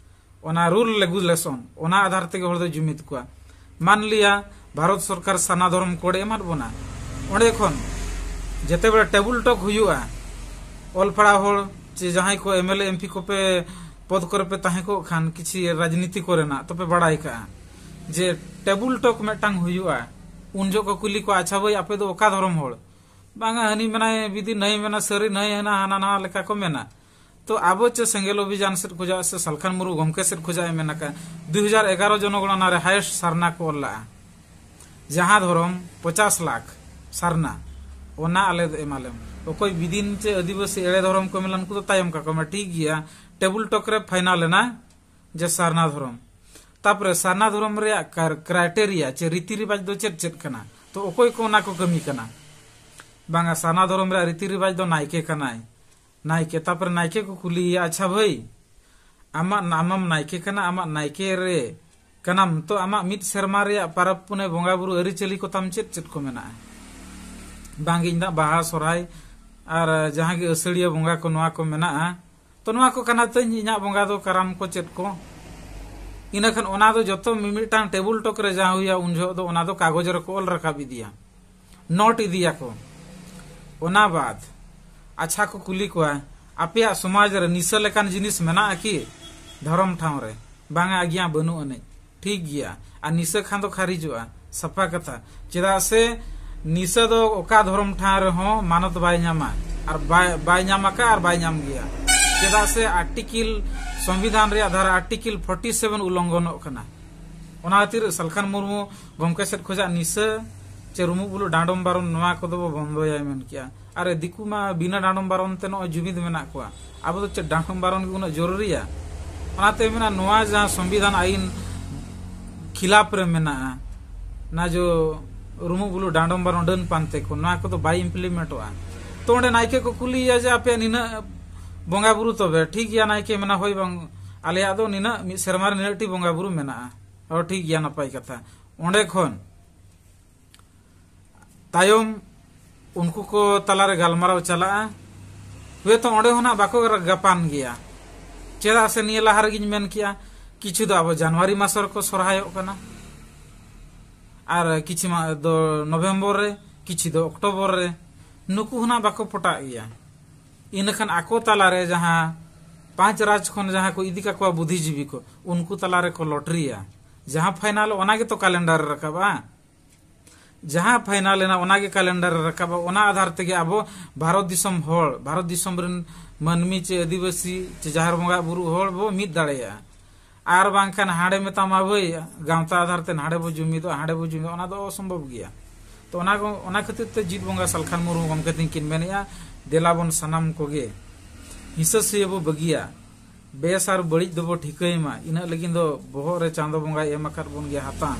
ᱚᱱᱟ ᱨᱩᱞ ᱨᱮᱜᱩᱞᱮᱥᱚᱱ, ᱚᱱᱟ ᱟᱫᱷᱟᱨ ᱛᱮᱜᱮ ᱦᱚᱲ ᱫᱚ ᱡᱩᱢᱤᱫ ᱠᱚᱣᱟ᱾ ᱢᱟᱱ ᱞᱤᱭᱟ, ᱵᱷᱟᱨᱚᱛ ᱥᱚᱨᱠᱟᱨ ᱥᱟᱨᱱᱟ ᱫᱷᱚᱨᱚᱢ ᱠᱳᱰ ᱮ ᱮᱢᱟᱫ ᱵᱚᱱᱟ, ᱚᱸᱰᱮ ᱠᱷᱚᱱ ᱡᱮᱛᱮ ᱵᱮᱲᱟ ᱴᱮᱵᱩᱞ ᱴᱚᱠ ᱦᱩᱭᱩᱜᱼᱟ, ᱚᱞ ᱯᱟᱲᱦᱟᱣ ᱦᱚᱲ ᱪᱮ ᱡᱟᱦᱟᱸᱭ ᱠᱚ M L A, M P ᱠᱚᱯᱮ ᱯᱚᱫᱽ ᱠᱚᱨᱮ ᱯᱮ ᱛᱟᱦᱮᱸ ᱠᱚᱜ ᱠᱷᱟᱱ, ᱠᱤᱪᱷᱤ ᱨᱟᱡᱽᱱᱤᱛᱤ ᱠᱚᱨᱮᱱᱟᱜ ᱛᱚᱯᱮ ᱵᱟᱲᱟᱭ ᱠᱟᱜᱼᱟ ᱡᱮ ᱴᱮᱵᱩᱞ ᱴᱚᱠ ᱢᱤᱫᱴᱟᱝ ᱦᱩᱭᱩᱜᱼᱟ᱾ ᱩᱱ ᱡᱚᱦᱚᱜ ᱠᱚ ᱠᱩᱞᱤ ᱠᱚᱣᱟ, "ᱟᱪᱪᱷᱟ ᱵᱷᱟᱹᱭ, ᱟᱯᱮ ᱫᱚ ᱚᱠᱟ ᱫᱷᱚᱨᱚᱢ ᱦᱚᱲ?" "ᱵᱟᱝᱟ, ᱦᱟᱹᱱᱤ ᱢᱮᱱᱟᱭ ᱵᱤᱫᱤ, ᱱᱟᱹᱭ ᱢᱮᱱᱟ ᱥᱟᱹᱨᱤ, ᱱᱟᱹᱭ ᱦᱮᱱᱟ, ᱦᱟᱱᱟ ᱱᱟᱣᱟ ᱞᱮᱠᱟ ᱠᱚ ᱢᱮᱱᱟ᱾ ᱛᱚ ᱟᱵᱚ ᱪᱮ ᱥᱮᱸᱜᱮᱞ ᱚᱵᱷᱤᱡᱟᱱ ᱥᱮᱫ ᱠᱷᱚᱡᱟᱜ ᱥᱮ ᱥᱟᱞᱠᱷᱟᱱ ᱢᱩᱨᱢᱩ ᱜᱚᱢᱠᱮ ᱥᱮᱫ ᱠᱷᱚᱡᱟᱜ ᱮ ᱢᱮᱱ ᱟᱠᱟᱫ, ᱫᱩ ᱦᱟᱡᱟᱨ ᱮᱜᱟᱨᱚ ᱡᱚᱱᱚᱜᱚᱬᱱᱟ ᱨᱮ ᱦᱟᱭᱮᱥᱴ ᱥᱟᱨᱱᱟ ᱠᱚ ᱚᱞ ᱞᱟᱜᱼᱟ, ᱡᱟᱦᱟᱸ ᱫᱷᱚᱨᱚᱢ ᱯᱚᱪᱟᱥ ᱞᱟᱠᱷ ᱥᱟᱨᱱᱟ, ᱚᱱᱟ ᱟᱞᱮ ᱫᱚ ᱮᱢᱟᱞᱮᱢ᱾ ᱚᱠᱚᱭ ᱵᱤᱫᱤᱱ ᱪᱮ ᱟᱹᱫᱤᱵᱟᱹᱥᱤ ᱮᱲᱮ ᱫᱷᱚᱨᱚᱢ ᱠᱚ ᱢᱮᱱᱟ, ᱩᱱᱠᱩ ᱫᱚ ᱛᱟᱭᱚᱢ ᱠᱟᱠᱚ ᱢᱮ, ᱴᱷᱤᱠ ᱜᱮᱭᱟ, ᱴᱮᱵᱩᱞ ᱴᱚᱠ ᱨᱮ ᱯᱷᱟᱭᱱᱟᱞ ᱮᱱᱟ ᱡᱮ ᱥᱟᱨᱱᱟ ᱫᱷᱚᱨᱚᱢ᱾ ᱛᱟᱯᱚᱨᱮ ᱥᱟᱨᱱᱟ ᱫᱷᱚᱨᱚᱢ ᱨᱮᱭᱟᱜ ᱠᱟᱨ-, ᱠᱨᱟᱭᱴᱮᱨᱤᱭᱟ ᱪᱮ ᱨᱤᱛᱤ ᱨᱤᱵᱟᱡᱽ ᱫᱚ ᱪᱮᱫ ᱪᱮᱫ ᱠᱟᱱᱟ, ᱛᱚ ᱚᱠᱚᱭ ᱠᱚ ᱚᱱᱟ ᱠᱚ ᱠᱟᱹᱢᱤ ᱠᱟᱱᱟ?" ᱵᱟᱝᱟ, ᱥᱟᱨᱱᱟ ᱫᱷᱚᱨᱚᱢ ᱨᱮᱭᱟᱜ ᱨᱤᱛᱤ ᱨᱤᱵᱟᱡᱽ ᱫᱚ ᱱᱟᱭᱠᱮ ᱠᱟᱱᱟᱭ᱾ ᱱᱟᱭᱠᱮ, ᱛᱟᱯᱚᱨᱮ ᱱᱟᱭᱠᱮ ᱠᱚ ᱠᱩᱞᱤᱭᱮᱭᱟ, "ᱟᱪᱪᱷᱟ ᱵᱷᱟᱹᱭ, ᱟᱢᱟᱜ, ᱟᱢᱟᱢ ᱱᱟᱭᱠᱮ ᱠᱟᱱᱟ, ᱟᱢᱟᱜ ᱱᱟᱭᱠᱮ ᱨᱮ ᱠᱟᱱᱟᱢ, ᱛᱚ ᱟᱢᱟᱜ ᱢᱤᱫ ᱥᱮᱨᱢᱟ ᱨᱮᱭᱟᱜ ᱯᱟᱨᱟᱵᱽ ᱯᱩᱱᱟᱹᱭ ᱵᱚᱸᱜᱟ ᱵᱩᱨᱩ ᱟᱹᱨᱤᱪᱟᱹᱞᱤ ᱠᱚ ᱛᱟᱢ ᱪᱮᱫ ᱪᱮᱫ ᱠᱚ ᱢᱮᱱᱟᱜᱼᱟ?" "ᱵᱟᱝ, ᱤᱧ ᱫᱚ ᱵᱟᱦᱟ ᱥᱚᱨᱦᱟᱭ ᱟᱨ ᱡᱟᱦᱟᱸ ᱜᱮ ᱟᱹᱥᱟᱹᱲᱤᱭᱟᱹ ᱵᱚᱸᱜᱟ ᱠᱚ, ᱱᱚᱣᱟ ᱠᱚ ᱢᱮᱱᱟᱜᱼᱟ, ᱛᱚ ᱱᱚᱣᱟ ᱠᱚ ᱠᱟᱱᱟ ᱛᱤᱧ ᱤᱧᱟᱹᱜ ᱵᱚᱸᱜᱟ ᱫᱚ, ᱠᱟᱨᱟᱢ ᱠᱚ ᱪᱮᱫ ᱠᱚ᱾ ᱤᱱᱟᱹ ᱠᱷᱟᱱ ᱚᱱᱟ ᱫᱚ ᱡᱚᱛᱚ ᱢᱤᱢᱤᱫᱴᱟᱝ ᱴᱮᱵᱩᱞ ᱴᱚᱠ ᱨᱮ ᱡᱟᱦᱟᱸ ᱦᱩᱭᱩᱜᱼᱟ, ᱩᱱ ᱡᱚᱦᱚᱜ ᱫᱚ ᱚᱱᱟ ᱫᱚ ᱠᱟᱜᱚᱡᱽ ᱨᱮᱠᱚ ᱚᱞ ᱨᱟᱠᱟᱵ ᱤᱫᱤᱭᱟ, ᱱᱳᱴ ᱤᱫᱤᱭᱟᱠᱚ᱾ ᱚᱱᱟ ᱵᱟᱫ ᱟᱪᱪᱷᱟ ᱠᱚ ᱠᱩᱞᱤ ᱠᱚᱣᱟ, "ᱟᱯᱮᱭᱟᱜ ᱥᱚᱢᱟᱡᱽ ᱨᱮ ᱱᱤᱥᱟᱹ ᱞᱮᱠᱟᱱ ᱡᱤᱱᱤᱥ ᱢᱮᱱᱟᱜᱼᱟ ᱠᱤ ᱫᱷᱚᱨᱚᱢ ᱴᱷᱟᱶ ᱨᱮ?" "ᱵᱟᱝᱟ ᱟᱜᱤᱭᱟ, ᱵᱟᱹᱱᱩᱜ ᱟᱹᱱᱤᱡ᱾" ᱴᱷᱤᱠ ᱜᱮᱭᱟ, ᱟᱨ ᱱᱤᱥᱟᱹ ᱠᱷᱟᱱ ᱫᱚ ᱠᱷᱟᱨᱤᱡᱚᱜᱼᱟ, ᱥᱟᱯᱷᱟ ᱠᱟᱛᱷᱟ᱾ ᱪᱮᱫᱟᱜ ᱥᱮ ᱱᱤᱥᱟᱹ ᱫᱚ ᱚᱠᱟ ᱫᱷᱚᱨᱚᱢ ᱴᱷᱟᱶ ᱨᱮᱦᱚᱸ ᱢᱟᱱᱚᱛ ᱵᱟᱭ ᱧᱟᱢᱟ, ᱟᱨ ᱵᱟᱭ, ᱵᱟᱭ ᱧᱟᱢ ᱟᱠᱟᱫ ᱟᱨ ᱵᱟᱭ ᱧᱟᱢ ᱜᱮᱭᱟ᱾ ᱪᱮᱫᱟᱜ ᱥᱮ ᱟᱨᱴᱤᱠᱮᱞ, ᱥᱚᱝᱵᱤᱫᱷᱟᱱ ᱨᱮᱭᱟᱜ ᱫᱷᱟᱨᱟ ᱟᱨᱴᱤᱠᱮᱞ ᱯᱷᱳᱨᱴᱤ ᱥᱮᱵᱷᱮᱱ ᱩᱞᱞᱚᱝᱜᱷᱚᱱᱚᱜ ᱠᱟᱱᱟ᱾ ᱚᱱᱟ ᱠᱷᱟᱹᱛᱤᱨ ᱥᱟᱞᱠᱷᱟᱱ ᱢᱩᱨᱢᱩ ᱜᱚᱢᱠᱮ ᱥᱮᱫ ᱠᱷᱚᱱᱟᱜ ᱱᱤᱥᱟᱹ ᱪᱮ ᱨᱩᱢᱩᱜ ᱵᱩᱞᱩᱜ ᱰᱟᱸᱰᱚᱢ ᱵᱟᱨᱚᱱ, ᱱᱚᱣᱟ ᱠᱚᱫᱚ ᱵᱚ ᱵᱚᱱᱫᱚᱭᱟᱭ ᱢᱮᱱ ᱠᱮᱜᱼᱟ᱾ ᱟᱨ ᱫᱤᱠᱩ ᱢᱟ ᱵᱤᱱᱟᱹ ᱰᱟᱸᱰᱚᱢ ᱵᱟᱨᱚᱱ ᱛᱮ ᱱᱚᱜᱼᱚᱭ ᱡᱩᱢᱤᱫ ᱢᱮᱱᱟᱜ ᱠᱚᱣᱟ᱾ ᱟᱵᱚ ᱫᱚ ᱪᱮᱫ ᱰᱟᱸᱰᱚᱢ ᱵᱟᱨᱚᱱ ᱜᱮ ᱩᱱᱟᱹᱜ ᱡᱚᱨᱩᱨᱤᱭᱟ? ᱚᱱᱟᱛᱮ ᱢᱮᱱᱟ, ᱱᱚᱣᱟ ᱡᱟᱦᱟᱸ ᱥᱚᱝᱵᱤᱫᱷᱟᱱ ᱟᱹᱭᱤᱱ ᱠᱷᱤᱞᱟᱯ ᱨᱮ ᱢᱮᱱᱟᱜᱼᱟ, ᱱᱟ ᱡᱚ ᱨᱩᱢᱩᱜ ᱵᱩᱞᱩᱜ ᱰᱟᱸᱰᱚᱢ ᱵᱟᱨᱚᱱ ᱰᱟᱹᱱ ᱯᱟᱱᱛᱮ ᱠᱚ, ᱱᱚᱣᱟ ᱠᱚᱫᱚ ᱵᱟᱭ ᱤᱢᱯᱞᱤᱢᱮᱱᱴᱚᱜᱼᱟ᱾ ᱛᱚ ᱚᱸᱰᱮ ᱱᱟᱭᱠᱮ ᱠᱚ ᱠᱩᱞᱤᱭᱮᱭᱟ ᱡᱮ, "ᱟᱯᱮᱭᱟᱜ ᱱᱤᱱᱟᱹᱜ ᱵᱚᱸᱜᱟ ᱵᱩᱨᱩ ᱛᱚᱵᱮ?" ᱴᱷᱤᱠ ᱜᱮᱭᱟ, ᱱᱟᱭᱠᱮ ᱢᱮᱱᱟ, "ᱦᱳᱭ ᱵᱟᱝ, ᱟᱞᱮᱭᱟᱜ ᱫᱚ ᱱᱤᱱᱟᱹᱜ, ᱢᱤᱫ ᱥᱮᱨᱢᱟ ᱨᱮ ᱱᱤᱱᱟᱹᱜ ᱴᱤ ᱵᱚᱸᱜᱟ ᱵᱩᱨᱩ ᱢᱮᱱᱟᱜᱼᱟ᱾" ᱚ, ᱴᱷᱤᱠ ᱜᱮᱭᱟ, ᱱᱟᱯᱟᱭ ᱠᱟᱛᱷᱟ᱾ ᱚᱸᱰᱮ ᱠᱷᱚᱱ ᱛᱟᱭᱚᱢ ᱩᱱᱠᱩ ᱠᱚ ᱛᱟᱞᱟᱨᱮ ᱜᱟᱞᱢᱟᱨᱟᱣ ᱪᱟᱞᱟᱜᱼᱟ᱾ ᱦᱳᱭᱛᱳ ᱚᱸᱰᱮ ᱦᱚᱸ ᱱᱟᱜ ᱵᱟᱠᱚ ᱜᱟᱯᱟᱱ ᱜᱮᱭᱟ, ᱪᱮᱫᱟᱜ ᱥᱮ ᱱᱤᱭᱟᱹ ᱞᱟᱦᱟ ᱨᱮᱜᱮᱧ ᱢᱮᱱ ᱠᱮᱜᱼᱟ, ᱠᱤᱪᱷᱩ ᱫᱚ ᱟᱵᱚ ᱡᱟᱱᱩᱣᱟᱨᱤ ᱢᱟᱥ ᱨᱮᱠᱚ ᱥᱚᱨᱦᱟᱭᱚᱜ ᱠᱟᱱᱟ, ᱟᱨ ᱠᱤᱪᱷᱩ ᱢᱟ ᱫᱚ ᱱᱚᱵᱷᱮᱢᱵᱚᱨ ᱨᱮ, ᱠᱤᱪᱷᱩ ᱫᱚ ᱚᱠᱴᱳᱵᱚᱨ ᱨᱮ᱾ ᱱᱩᱠᱩ ᱦᱚᱸ ᱱᱟᱜ ᱵᱟᱠᱚ ᱯᱚᱴᱟᱜ ᱜᱮᱭᱟ᱾ ᱤᱱᱟᱹᱠᱷᱟᱱ ᱟᱠᱚ ᱛᱟᱞᱟᱨᱮ ᱡᱟᱦᱟᱸ ᱯᱟᱸᱪ ᱨᱟᱡᱽ ᱠᱷᱚᱱ ᱡᱟᱦᱟᱸ ᱠᱚ ᱤᱫᱤ ᱠᱟᱠᱚᱣᱟ ᱵᱩᱫᱷᱤᱡᱤᱵᱤ ᱠᱚ, ᱩᱱᱠᱩ ᱛᱟᱞᱟᱨᱮ ᱠᱚ ᱞᱚᱴᱨᱤᱭᱟ᱾ ᱡᱟᱦᱟᱸ ᱯᱷᱟᱭᱱᱟᱞ, ᱚᱱᱟ ᱜᱮᱛᱚ ᱠᱟᱞᱮᱱᱰᱟᱨ ᱨᱮ ᱨᱟᱠᱟᱵᱼᱟ᱾ ᱡᱟᱦᱟᱸ ᱯᱷᱟᱭᱱᱟᱞ ᱮᱱᱟ, ᱚᱱᱟ ᱜᱮ ᱠᱟᱞᱮᱱᱰᱟᱨ ᱨᱮ ᱨᱟᱠᱟᱵᱼᱟ᱾ ᱚᱱᱟ ᱟᱫᱷᱟᱨ ᱛᱮᱜᱮ ᱟᱵᱚ ᱵᱷᱟᱨᱚᱛ ᱫᱤᱥᱚᱢ ᱦᱚᱲ, ᱵᱷᱟᱨᱚᱛ ᱫᱤᱥᱚᱢ ᱨᱮᱱ ᱢᱟᱹᱱᱢᱤ ᱪᱮ ᱟᱹᱫᱤᱵᱟᱹᱥᱤ ᱪᱮ ᱡᱟᱦᱮᱨ ᱵᱚᱸᱜᱟ ᱵᱩᱨᱩ ᱦᱚᱲ ᱵᱚ ᱢᱤᱫ ᱫᱟᱲᱮᱭᱟᱜᱼᱟ᱾ ᱟᱨ ᱵᱟᱝᱠᱷᱟᱱ ᱦᱟᱸᱰᱮ ᱢᱮᱛᱟᱢᱟ, ᱵᱷᱟᱹᱭ, ᱜᱟᱶᱛᱟ ᱟᱫᱷᱟᱨ ᱛᱮ ᱱᱟᱸᱰᱮ ᱵᱚ ᱡᱩᱢᱤᱫᱚᱜᱼᱟ, ᱦᱟᱸᱰᱮ ᱵᱚ ᱡᱩᱢᱤᱫᱚᱜᱼᱟ, ᱚᱱᱟ ᱫᱚ ᱚᱥᱚᱢᱵᱷᱚᱵ ᱜᱮᱭᱟ᱾ ᱛᱚ ᱚᱱᱟ ᱠᱚ, ᱚᱱᱟ ᱠᱷᱟᱹᱛᱤᱨ ᱛᱮ ᱡᱤᱛ ᱵᱚᱸᱜᱟ ᱥᱟᱞᱠᱷᱟᱱ ᱢᱩᱨᱢᱩ ᱜᱚᱢᱠᱮ ᱛᱤᱧ ᱠᱤᱱ ᱢᱮᱱᱮᱫᱼᱟ, ᱫᱮᱞᱟ ᱵᱚᱱ ᱥᱟᱱᱟᱢ ᱠᱚᱜᱮ ᱦᱤᱸᱥᱟᱹ ᱥᱩᱭᱟᱹ ᱵᱚ ᱵᱟᱹᱜᱤᱭᱟ, ᱵᱮᱥ ᱟᱨ ᱵᱟᱹᱲᱤᱡ ᱫᱚᱵᱚ ᱴᱷᱤᱠᱟᱹᱭ ᱢᱟ᱾ ᱤᱱᱟᱹᱜ ᱞᱟᱹᱜᱤᱫ ᱫᱚ ᱵᱚᱦᱚᱜ ᱨᱮ ᱪᱟᱸᱫᱚ ᱵᱚᱸᱜᱟᱭ ᱮᱢ ᱟᱠᱟᱫ ᱵᱚᱱ ᱜᱮᱭᱟ ᱦᱟᱛᱟᱝ᱾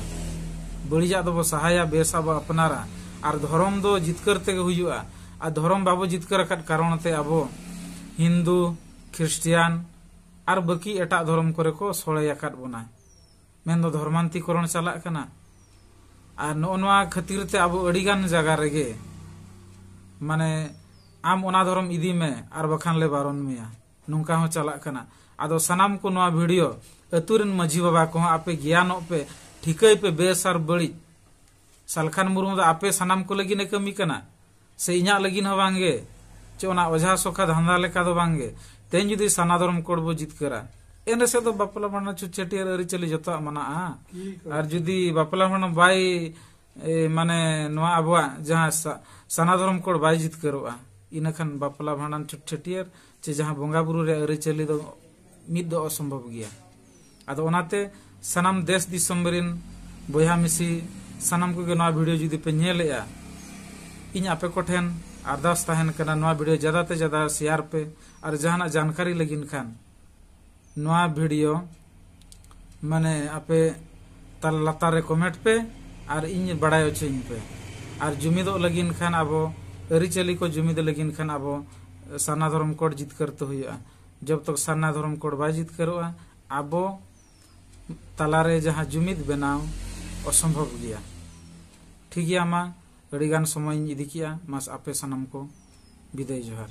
ᱵᱟᱹᱲᱤᱡᱟᱜ ᱫᱚᱵᱚ ᱥᱟᱦᱟᱭᱟ, ᱵᱮᱥᱟᱜ ᱵᱚ ᱟᱯᱱᱟᱨᱟ᱾ ᱟᱨ ᱫᱷᱚᱨᱚᱢ ᱫᱚ ᱡᱤᱛᱠᱟᱹᱨ ᱛᱮᱜᱮ ᱦᱩᱭᱩᱜᱼᱟ᱾ ᱟᱨ ᱫᱷᱚᱨᱚᱢ ᱵᱟᱵᱚ ᱡᱤᱛᱠᱟᱹᱨ ᱟᱠᱟᱫ ᱠᱟᱨᱚᱱ ᱛᱮ ᱟᱵᱚ ᱦᱤᱱᱫᱩ, ᱠᱷᱨᱤᱥᱴᱤᱭᱟᱱ ᱟᱨ ᱵᱟᱹᱠᱤ ᱮᱴᱟᱜ ᱫᱷᱚᱨᱚᱢ ᱠᱚᱨᱮ ᱠᱚ ᱥᱚᱲᱮ ᱟᱠᱟᱫ ᱵᱚᱱᱟ, ᱢᱮᱱᱫᱚ ᱫᱷᱚᱨᱢᱟᱱᱛᱤᱠᱚᱨᱚᱱ ᱪᱟᱞᱟᱜ ᱠᱟᱱᱟ᱾ ᱟᱨ ᱱᱚᱜᱼᱚ ᱱᱚᱣᱟ ᱠᱷᱟᱹᱛᱤᱨ ᱛᱮ ᱟᱵᱚ ᱟᱹᱰᱤᱜᱟᱱ ᱡᱟᱭᱜᱟ ᱨᱮᱜᱮ, ᱢᱟᱱᱮ, ᱟᱢ ᱚᱱᱟ ᱫᱷᱚᱨᱚᱢ ᱤᱫᱤ ᱢᱮ ᱟᱨ ᱵᱟᱠᱷᱟᱱ ᱞᱮ ᱵᱟᱨᱚᱱ ᱢᱮᱭᱟ᱾ ᱱᱚᱝᱠᱟ ᱦᱚᱸ ᱪᱟᱞᱟᱜ ᱠᱟᱱᱟ᱾ ᱟᱫᱚ ᱥᱟᱱᱟᱢ ᱠᱚ ᱱᱚᱣᱟ ᱵᱷᱤᱰᱤᱭᱳ, ᱟᱹᱛᱩ ᱨᱮᱱ ᱢᱟᱹᱡᱷᱤ ᱵᱟᱵᱟ ᱠᱚᱦᱚᱸ ᱟᱯᱮ ᱜᱮᱭᱟᱱᱚᱜ ᱯᱮ, ᱴᱷᱤᱠᱟᱹᱭ ᱯᱮ ᱵᱮᱥ ᱟᱨ ᱵᱟᱹᱲᱤᱡ᱾ ᱥᱟᱞᱠᱷᱟᱱ ᱢᱩᱨᱢᱩ ᱫᱚ ᱟᱯᱮ ᱥᱟᱱᱟᱢ ᱠᱚ ᱞᱟᱹᱜᱤᱫ ᱮ ᱠᱟᱹᱢᱤ ᱠᱟᱱᱟ, ᱥᱮ ᱤᱧᱟᱹᱜ ᱞᱟᱹᱜᱤᱫ ᱦᱚᱸ ᱵᱟᱝᱜᱮ, ᱪᱮ ᱚᱱᱟ ᱚᱡᱷᱟ ᱥᱚᱠᱷᱟ ᱫᱷᱟᱱᱫᱟ ᱞᱮᱠᱟ ᱫᱚ ᱵᱟᱝᱜᱮ᱾ ᱛᱮᱦᱮᱧ ᱡᱩᱫᱤ ᱥᱟᱨᱱᱟ ᱫᱷᱚᱨᱚᱢ ᱠᱳᱰ ᱵᱚ ᱡᱤᱛᱠᱟᱹᱨᱟ, ᱮᱱ ᱨᱮᱥᱮᱫ ᱫᱚ ᱵᱟᱯᱞᱟ ᱵᱷᱟᱸᱰᱟᱱ ᱪᱷᱩᱛ ᱪᱷᱟᱹᱴᱭᱟᱹᱨ ᱟᱹᱨᱤᱪᱟᱹᱞᱤ ᱡᱚᱛᱚᱣᱟᱜ ᱢᱟᱱᱟᱜᱼᱟ᱾ ᱟᱨ ᱡᱩᱫᱤ ᱵᱟᱯᱞᱟ ᱵᱷᱟᱸᱰᱟᱱ ᱵᱟᱭ, ᱮ, ᱢᱟᱱᱮ ᱱᱚᱣᱟ ᱟᱵᱚᱣᱟᱜ ᱡᱟᱦᱟᱸ ᱥᱟ-, ᱥᱟᱨᱱᱟ ᱫᱷᱚᱨᱚᱢ ᱠᱳᱰ ᱵᱟᱭ ᱡᱤᱛᱠᱟᱹᱨᱚᱜᱼᱟ, ᱤᱱᱟᱹᱠᱷᱟᱱ ᱵᱟᱯᱞᱟ ᱵᱷᱟᱸᱰᱟᱱ ᱪᱷᱩᱛ ᱪᱷᱟᱹᱴᱭᱟᱹᱨ ᱪᱮ ᱡᱟᱦᱟᱸ ᱵᱚᱸᱜᱟ ᱵᱩᱨᱩ ᱨᱮᱭᱟᱜ ᱟᱹᱨᱤᱪᱟᱹᱞᱤ ᱫᱚ ᱢᱤᱫ ᱫᱚ ᱚᱥᱚᱢᱵᱷᱚᱵ ᱜᱮᱭᱟ᱾ ᱟᱫᱚ ᱚᱱᱟᱛᱮ ᱥᱟᱱᱟᱢ ᱫᱮᱥ ᱫᱤᱥᱚᱢ ᱨᱮᱱ ᱵᱚᱭᱦᱟ ᱢᱤᱥᱤ ᱥᱟᱱᱟᱢ ᱠᱚᱜᱮ ᱱᱚᱣᱟ ᱵᱷᱤᱰᱤᱭᱳ ᱡᱩᱫᱤ ᱯᱮ ᱧᱮᱞᱮᱜᱼᱟ, ᱤᱧ ᱟᱯᱮ ᱠᱚᱴᱷᱮᱱ ᱟᱨᱫᱟᱥ ᱛᱟᱦᱮᱱ ᱠᱟᱱᱟ, ᱱᱚᱣᱟ ᱵᱷᱤᱰᱤᱭᱳ ᱡᱟᱫᱟ ᱛᱮ ᱡᱟᱫᱟ ᱥᱮᱭᱟᱨ ᱯᱮ᱾ ᱟᱨ ᱡᱟᱦᱟᱱᱟᱜ ᱡᱟᱱᱠᱟᱨᱤ ᱞᱟᱹᱜᱤᱫ ᱠᱷᱟᱱ ᱱᱚᱣᱟ ᱵᱷᱤᱰᱤᱭᱳ ᱢᱟᱱᱮ ᱟᱯᱮ ᱛᱟᱞ ᱞᱟᱛᱟᱨ ᱨᱮ ᱠᱚᱢᱮᱱᱴ ᱯᱮ ᱟᱨ ᱤᱧ ᱵᱟᱲᱟᱭ ᱦᱚᱪᱚᱧ ᱯᱮ᱾ ᱟᱨ ᱡᱩᱢᱤᱫᱚᱜ ᱞᱟᱹᱜᱤᱫ ᱠᱷᱟᱱ ᱟᱵᱚ, ᱟᱹᱨᱤᱪᱟᱹᱞᱤ ᱠᱚ ᱡᱩᱢᱤᱫ ᱞᱟᱹᱜᱤᱫ ᱠᱷᱟᱱ ᱟᱵᱚ ᱥᱟᱨᱱᱟ ᱫᱷᱚᱨᱚᱢ ᱠᱳᱰ ᱡᱤᱛᱠᱟᱹᱨ ᱛᱮ ᱦᱩᱭᱩᱜᱼᱟ᱾ ᱡᱚᱵ ᱛᱚᱠ ᱥᱟᱨᱱᱟ ᱫᱷᱚᱨᱚᱢ ᱠᱳᱰ ᱵᱟᱭ ᱡᱤᱛᱠᱟᱹᱨᱚᱜᱼᱟ, ᱟᱵᱚ ᱛᱟᱞᱟᱨᱮ ᱡᱟᱦᱟᱸ ᱡᱩᱢᱤᱫ ᱵᱮᱱᱟᱣ ᱚᱥᱚᱢᱵᱷᱚᱵ ᱜᱮᱭᱟ᱾ ᱴᱷᱤᱠ ᱜᱮᱭᱟ, ᱢᱟ ᱟᱹᱰᱤᱜᱟᱱ ᱥᱚᱢᱚᱭᱤᱧ ᱤᱫᱤ ᱠᱮᱜᱼᱟ, ᱢᱟᱥ ᱟᱯᱮ ᱥᱟᱱᱟᱢ ᱠᱚ ᱵᱤᱫᱟᱹᱭ ᱡᱚᱦᱟᱨ᱾